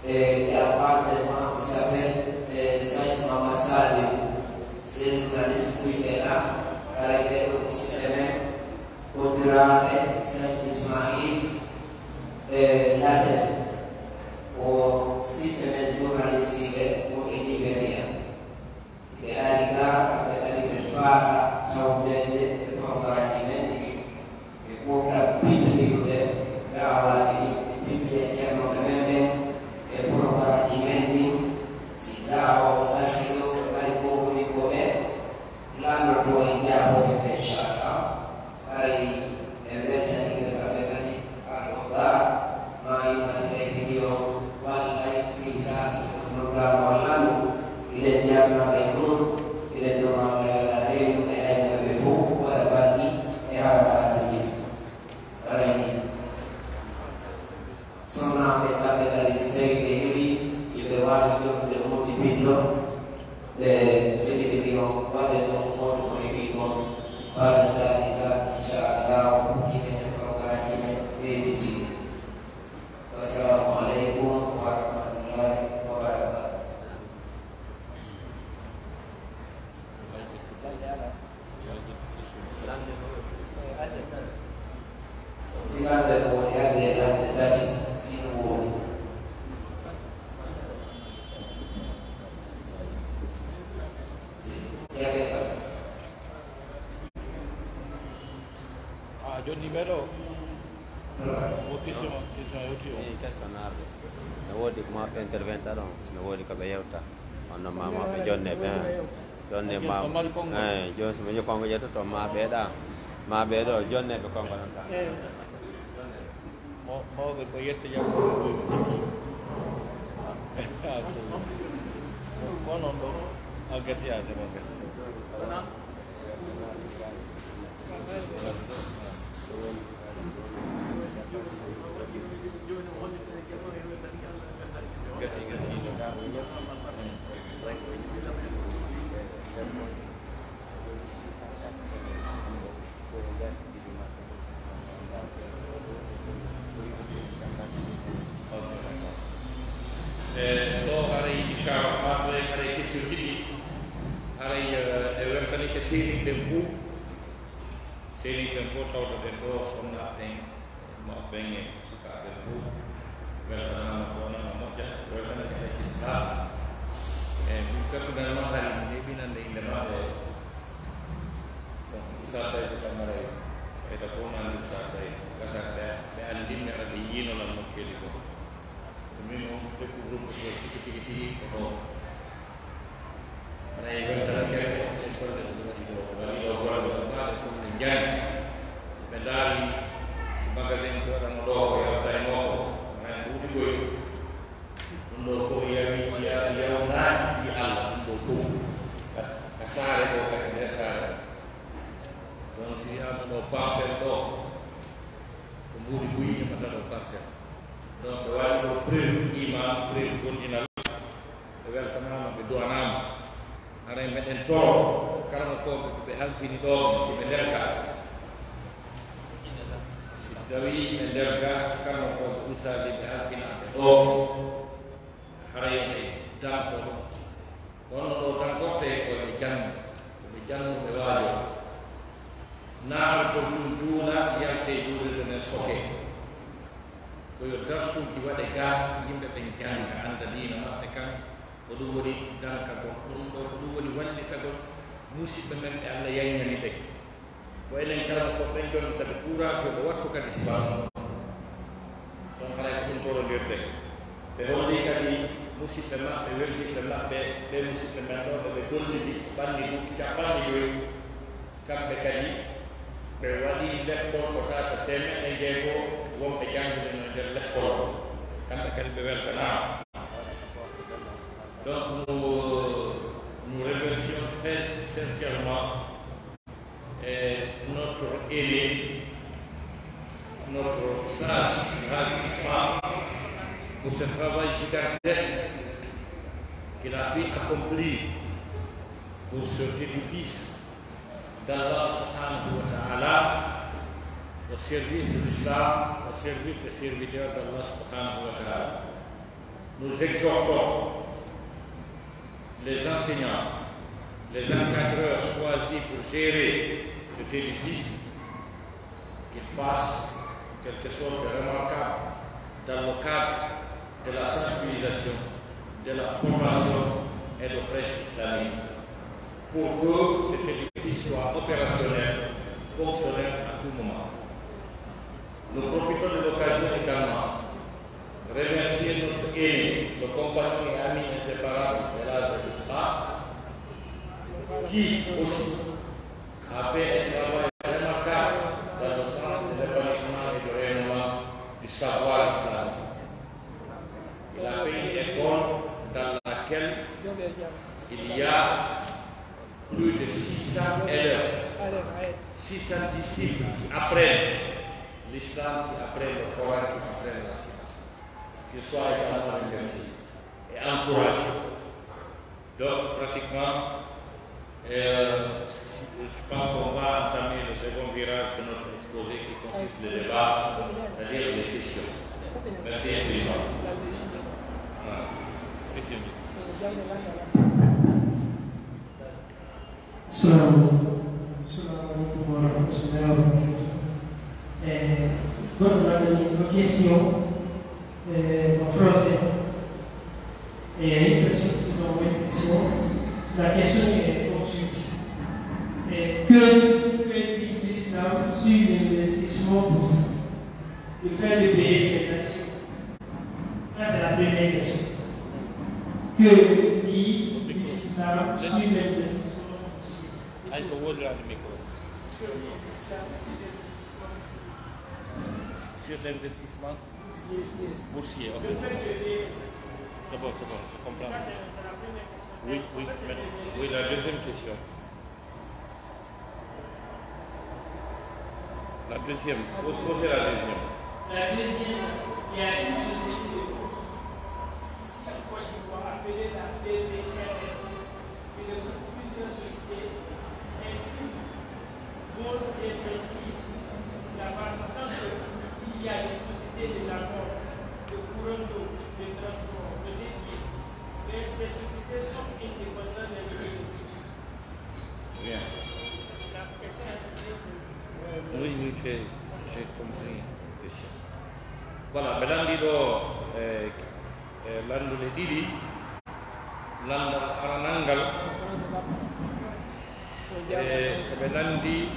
Et qui est en face de moi, il s'appelle, euh, Saïd Maman Salim. C'est un journaliste qui est là, avec aussi Clément, Audra et Saïd Ismail, euh, Laden. O siɓɓe men journaliste ɓe ko e Liberia. Ɓe ari gaa, kamɓe kadi ɓe faalaa tawdeede e programmeji men ɗin. Ɓe ɓurta pibliyude da'awaaji ɗin, ɓe pibliya ceernooɓe men ɓen e programmeji men ɗin. Si da'awa on gasii ɗoo, ɓe mari konguɗi ko ɓe lanndotoo e jaabooɓe ɓe, inchallah. Haray en weltanii ɓe kamɓe kadi, haa ɗoo gaa, maa yimɓe tigi on wallay fii saaki on noddaama wallano. Hiɗen jarnaa ɓe ɗum, hiɗen ɗuma Allah yo Allah reenu e aynooɓe ɓe fow, waɗa balɗi e harakaaji ɗin. Haray Sonnaaɓe kamɓe kadi, si tawii ɓe heɓii, yo ɓe waawi jokkude Moodi Billo, ɓe tigi tigi on waɗen ɗon Moodi ko heɓii kon. Baada zaalika, inchallah, o huccitene programmeji men ɓeyditi. Wassalamu aleykum wa rahmatullahi wa barakatuh. Si lande ko woni hannde e lande tati, si no woni. Si yake kala. Ah, joni numéro o? Ko question, question yewti o. Eyi, question arde. No woodi ko ma ɓe interventa ɗon, si no woodi ko ɓe yewta. Hono ma, ma ɓe jonne ɓe, jonne ma, eh, jon-, so ɓe jokkonko ƴettoto ma ɓeeɗa, ma ɓeeɗo, jonne ɓe konko non tan. Eh. Mo-, mawɓe ko yette jam. Ko non ɗo, a gasi, a c'est bon, gasi. E ɗo haray, inchallah, haray question ɗiɗi. Seeniiɓe ɓen fow, seeniiɓe ɓen fow tawtoɗen ɗoo, sonnaaɓe ɓen, mawɓe ɓen e sukaaɓe ɓen fow, weltanaama, ɗoonama moƴƴa, weltana e Islam. E min personnellement, hari mi neeɓinande innde maɓɓe. Bon, Oustaz Saydou Camara e fayda fof nani Oustaz Saydou. Gasa ɓe, ɓe anndinmi, aɗa ɓe yiino lan nokkeeli goo. Ko min on découvrir ko tigi, tigi, tigi ko ɗoo. Haray weltanaaki en, en golle ɗe ɗum waɗi ɗoo, ko waɗi ɗoo golle ɗum maa ɗe ɗum ɓe njani. Si ɓe ndaari si magasin ko waɗano ɗoo ko yalta e makko, haray ko wuɗi koy. Ɗum ɗoo fof yawi, ya-, yawnaaki fii Alla, ɗum ɗoo fof. Ka, ka saare ɗoo, kadi nder saare ɗoo. Donc, si wiyaama ɗoo parcelle ɗoo, ko mbuuɗi buy heɓata ɗoo parcelle. Donc, ɓe waɗi ɗoo preuve iman, preuve gomɗinal. Ɓe weltanaama, ɓe du'anaama. Haray meɗen toro karamokooɓe ɓe halfini ɗoo, si ɓe nderka. Si tawii ɓe nderka, karamokooɓe ustaaji ɓe halfinaɓe ɗoo, haray ɓe danko. Kono ɗoo dankorte ko ɓe jannu, ko ɓe jannu ɓe waajo. Naa ko ɗum juula, yaltee juulirde nden soke. Ko yo darsuuji waɗe gaa, yimɓe ɓen jannga, annda diina maɓɓe kan, ko ɗum woni dankagol, ko ɗum ɗoo, ko ɗum woni wallitagol musiɓɓe men ɓe Alla yaññani ɓen. Ko enen kala ko ɓen jonnata ɓe kuuraa, ko ɓe wattu kadi sifaa ɗum. Ɗon haray ko ɗum torondirde. Ɓe holli kadi musiɓɓe maɓɓe, weldiɓɓe maɓɓe, ɓe musiɓɓe men ɗoo, ɓe ɓe gollidi fanni duuɓi cappanɗe jowi. Kamɓe kadi, ɓe waɗi lekkol ko taata teemeɗɗe jeego wonɓe janngude no nder lekkol. Kamɓe kadi ɓe weltanaama. Donc, nous, nous remercions très sincèrement, euh, notre aîné, notre sage, Haji Issa, pour ce travail gigantesque qu'il a pu accomplir pour cet édifice d'Allah subhanahu wa ta'ala, au service de l'islam, au service des serviteurs d'Allah subhanahu wa ta'ala. Nous exhortons les enseignants, les encadreurs choisis pour gérer cet édifice, qu'ils fassent quelque chose de remarquable dans le cadre de la sensibilisation, de la formation et de presse islamique, pour que cet édifice soit opérationnel, fonctionnel à tout moment. Nous profitons de l'occasion également de remercier notre aîné, le compagnon et ami inséparable de l'âge de Isra, qui aussi a fait un travail remarquable dans le sens de l'épanouissement et du rayonnement du savoir islamique. Il a fait une école dans laquelle il y a plus de six cents élèves, six cents disciples qui apprennent l'islam, qui apprennent le Coran, qui apprennent la science. Qu'ils soient également remerciés et encouragés. Donc, pratiquement, euh, je pense qu'on va entamer le second virage de notre exposé qui consiste le débat, c'est-à-dire les questions. Merci infiniment. Voilà. Question. Salamu aleykum. Salamu aleykum wa rahmatullahi wa barakatuh. Eh, goɗɗo waɗi une question, eh, en français. Et il y a une personne qui nous envoie une question. La question est comme suit. Eh, que, que dit l'islam sur l'investissement boursier? Le fait de payer des actions. Ça, c'est la première question. Que dit l'islam sur l'investissement boursier? Ay, so wodiraani micro. Sur l'investissement boursier, ok, c'est bon. C'est bon, c'est bon, je comprends. Oui, oui, mais, oui, la deuxième question. La deuxième, pose, posez la deuxième. La deuxième, il y a une société de bourse ici en Côte d'Ivoire appelée la B V R F. Il regroupe plusieurs sociétés, inclut Gold Investing, là-bas, sachant qu'il y a des sociétés de la mort, de courant d'eau, de transport, de dédiés. Mais ces sociétés sont indépendantes des autres. Bien. Oui, oui, j'ai, j'ai compris la question. Voilà, ɓe lanndii ɗoo, eh, eh, lannduɗe ɗiɗi. Lanndal aranal ngal, eh, ko ɓe lanndii,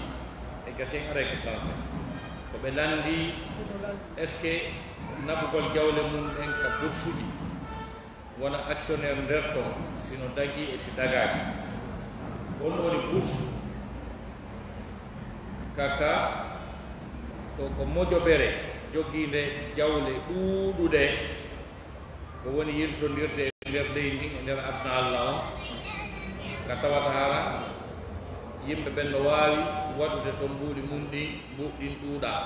e gasen aray ko français. Ko ɓe lanndii, est-ce que naɓugol jawle mum en ka bursuuji, wona actionnaire nder ton, si no dagii e si dagaaki. On woni bursu, kaka, ko, ko mojobere jogiinde jawle ɗuuɗuɗe, ko woni yiltondirde e nder leydi ndin, e nder aduna Alla on, ka tawata hara yimɓe ɓen no waawi waɗude ton mbuuɗi mun ɗin, mbuuɗi ɗin ɗuuɗaa.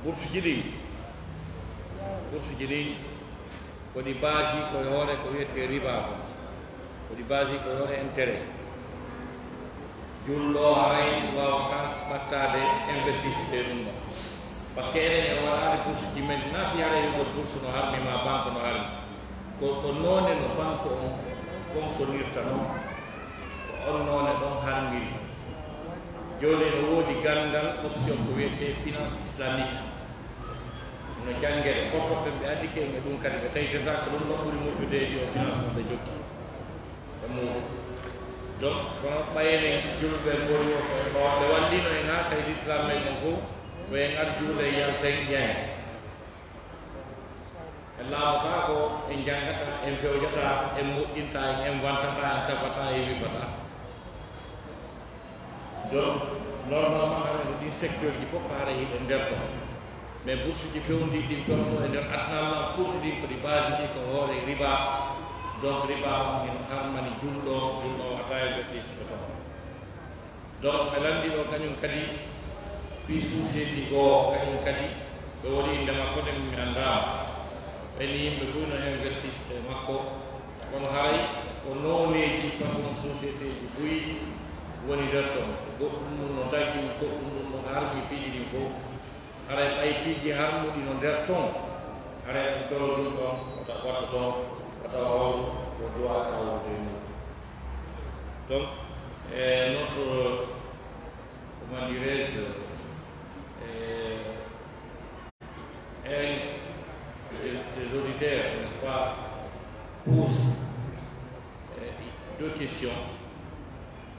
Bursuuji ɗin, bursuuji ɗin, ko ɗi baasi ko e hoore ko wi'etee riba kon. Ko ɗi baasi ko e hoore intérêt. Julɗo haray waawataa ɓattaade investissement ɗum ɗon. Parce que enen en waɗaali bursuuji men, naa fii haray wi'ugol bursu no harmi maa banque no harmi. Ko, ko noone no banque on fonctionnirta non, ko on noone ɗon harmiri. Jooni no woodi ganndal option ko wi'etee finance islamique. No janngee, ko fof ɓe anndi ke e ɗum kadi, ɓe tawi déjà ko ɗum ɗon ɓuri moƴƴude e ɗi o finance mo ɓe jokki e muuɗum. Donc, kono ɓay enen julɓe mboɗi o, ko ɓe wallino en haa kay l'islam men on fof, ko en ar juule yalten ƴaen. En laamotaako, en janngataa, en fewjataa, en moƴƴintaa, en invantataa, en tafataa, en wifataa. Donc, normalement, haray ko ɗin secteur ji fof haray hiɓe nder ton. Mais bourse ji fewndiiɗi ɗin fewndo e nder aduna Allah ɓurɗi ɗin ko ɗi baasi ɗi ko hoore riba. Donc, riba on hino harmani julɗo, julɗo o wata investir ko ton. Donc, ɓe lanndi ɗo kañum kadi fii société goo, kañum kadi ɓe woni innde makko ɗen mi anndaama. Ɓen yimɓe buy no investir e makko. Kono haray ko nooneeji façon société ji buy woni nder ton. Goɗɗum ɗum no daggi, goɗɗum ɗum no harmi piiji ɗin fof. Haray ɓay piiji harmuɗi no nder ton, haray ɗum toro ɗum ɗon, wata watto ton, wata wawru, ko duwa ka wonde e mum. Donc, eh, notre, comment dirais-je, eh, un des, des auditeurs, n'est-ce pas, pose, eh, deux questions.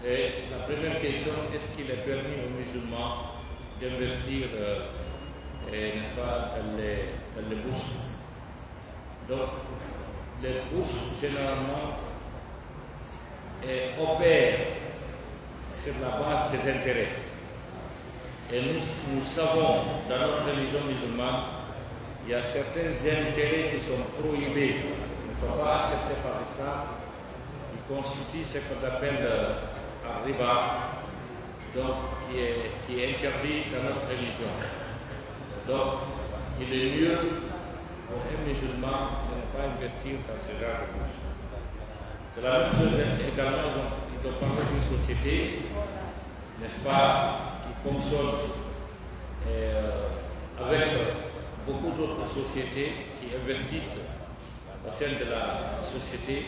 Et la première question, est-ce qu'il est permis aux musulmans d'investir, euh, eh, n'est-ce pas, dans les, dans les bourses? Donc, les bourses, généralement, eh, opèrent sur la base des intérêts. Et nous, nous savons, dans notre religion musulmane, il y a certains intérêts qui sont prohibés, qui ne sont pas acceptés par l'islam, qui constituent ce qu'on appelle, euh, al-riba, donc qui est, qui est interdit dans notre religion. Donc, il est mieux pour un musulman de ne pas investir dans ce genre de bourse. C'est la même chose également, ils ont, ils ont parlé d'une société, n'est-ce pas, qui fonctionne, euh, avec beaucoup d'autres sociétés qui investissent au sein de la société,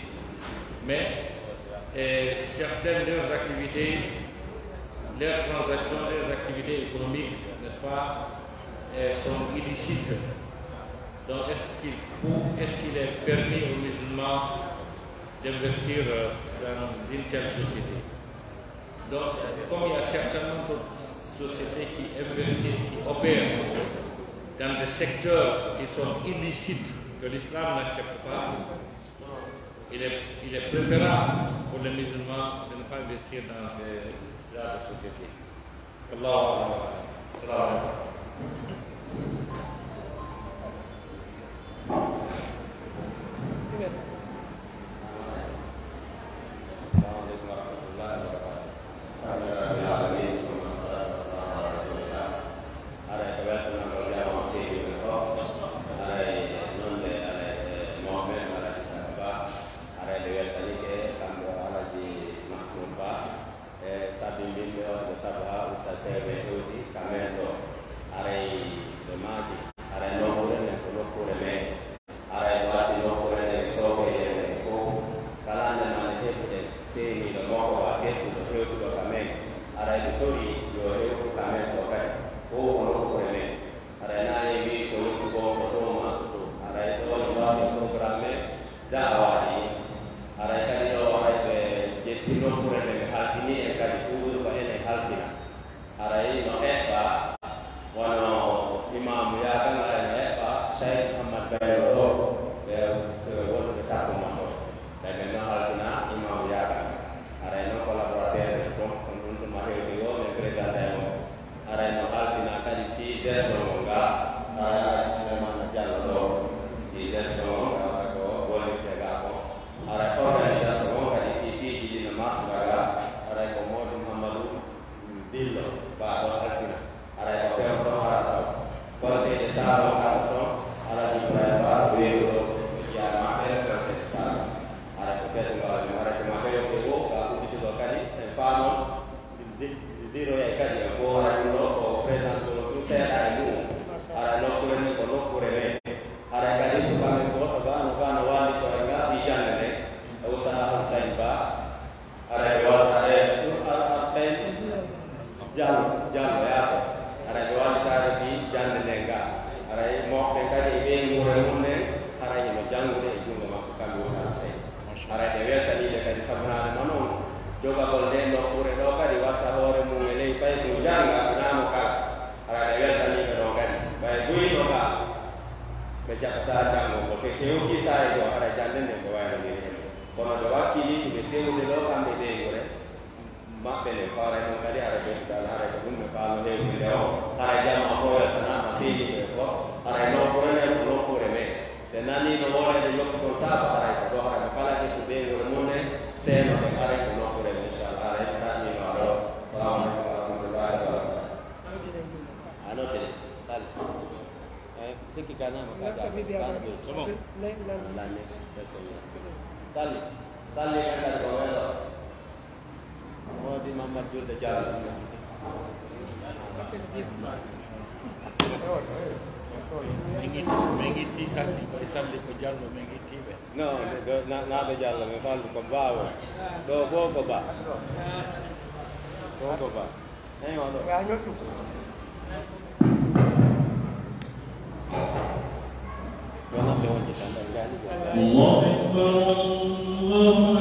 mais, euh, certaines de leurs activités, leurs transactions, leurs activités économiques, n'est-ce pas, euh, sont illicites. Donc, est-ce qu'il faut, est-ce qu'il est permis aux musulmans d'investir, euh, dans une telle société? Donc, comme il y a certainement d'autres sociétés qui investissent, qui opèrent dans des secteurs qui sont illicites, que l'islam n'accepte pas, il est, il est préférable pour les musulmans de ne pas investir dans ces genres de sociétés. Allahu akbar. Salam alaikum. Assalamu alaikum warahmatullahi wabarakatuh. Alhamdulillahi rabbil alamin, summa salatu wassalamu ala rasulillah. Haray ko weltanagol jama on seydi men o. Haray non de, haray, eh, mawɓe men, Alhaji Saka Ba. Haray ɓe weltanike, kamɓe o Alhaji Mahmoud Ba. E sabi mbinɓe on ko sabu haa Oustaz Seyɓe hewti ka men ɗo. Haray ɓe ma Awaɗi, haray kadi ɗoo, haray ɓe ƴetti nokkuure nde ɓe halfini en kadi, toujours ko enen halfina. Haray no eɓɓa, wano Imaamu Yaagal, haray no eɓɓa Cheikh Mouhammad Baylo ɗoo, ɓe wonɓe takko mon ɗoo. Ɓe ɓen no halfina Imaamu Yaagal. Haray no collaborateur ɓen kon, on ɗun tuma hewti woo, men présenta e on. Haray no halfina kadi fii gestion on ga, haray Alhaji Souleymane Diallo ɗoo, fii gestion on ga, ko wonirte ga ko. Haray organisation on kadi fii piiji ɗin no marsira ga, haray ko Mawdo Muhammadu Dillo Ba ɗoo halfina. Haray ko few ɗoo harata ɗoo. Conseil de sage on kadi ɗon, Alhaji Ibrahima Ba, weeru ɗoo, ko jeyaa maɓɓe, conseil de sage. Haray ko teddungal men, haray ko ma hewte woo, ka uddituɗo kadi, en faamon, Di-, di-, diroyay kadi e ko haray ɗun ɗoo ko présente ɗun seeɗa e mu'un. Haray nokkuure nden ko nokkuure men. Haray kadi suka men gooto ba no fano wallito e nga fii jannde nden. E Oustaz Hussein Ba. Haray ɓe wallita e ɗun Al-, Hussein Diallo, Diallo yaafo. Haray ɓe wallitaade fii jannde nden nga. Haray mawɓe ɓen kadi e ɓeynguure mun nden, haray hino janngude e junngo makko kamɓe Oustaz Hussein. Haray ɓe weltanii ɓe kadi sabunaade ma non jogagol nden nokkuure ɗoo kadi watta hoore mun e ley paykun jannga inaamo kala. Haray ɓe weltanii ɓe ɗon kadi. Ɓay buy no ka ɓe jaɓataa janngol ngol. Ɓe sewti saare goo, haray jannde nden ɓe waylondiri e mun. Kono ɓe wakkilii ɓe sewde ɗoo kamɓe ɓeynguure maɓɓe nden. Fawray ɗon kadi haray ɓe dal haray ko ɗun ɓe faano hewtinde o. Haray jamaa fow weltanaama seydi ɓe fow. Haray nokkuure nden ko nokkuure men. Si nanii no wooreede yoppu kon saaba, haray ko ɗoo, haray mo kala ƴettu ɓeynguure mun nden, seeno ɓe, haray ko nokkuure, inchallah, haray ko ɗaɗi ma ɗoo. Assalamu aleykum wa rahmatullahi wa barakatuh. A note, sal. Eh, sikki kana mo ka jaɓa. C'est bon. La ne, personne. Sal, sal, kan ko welo. Moodi Mamad Julde Diallo. Min itti, min itti salli, ko e salli ko Diallo, min itti ɓe. No, ɗo, na, na ɗo Diallo, mi fallu ko Ba o. Ɗo fof ko Ba. Fof ko Ba. Eyi, on ɗo. Yo moƴƴu. Yo moƴƴu wonde tan, ɗon jaali. Allahu Akbar, Allahu Akbar.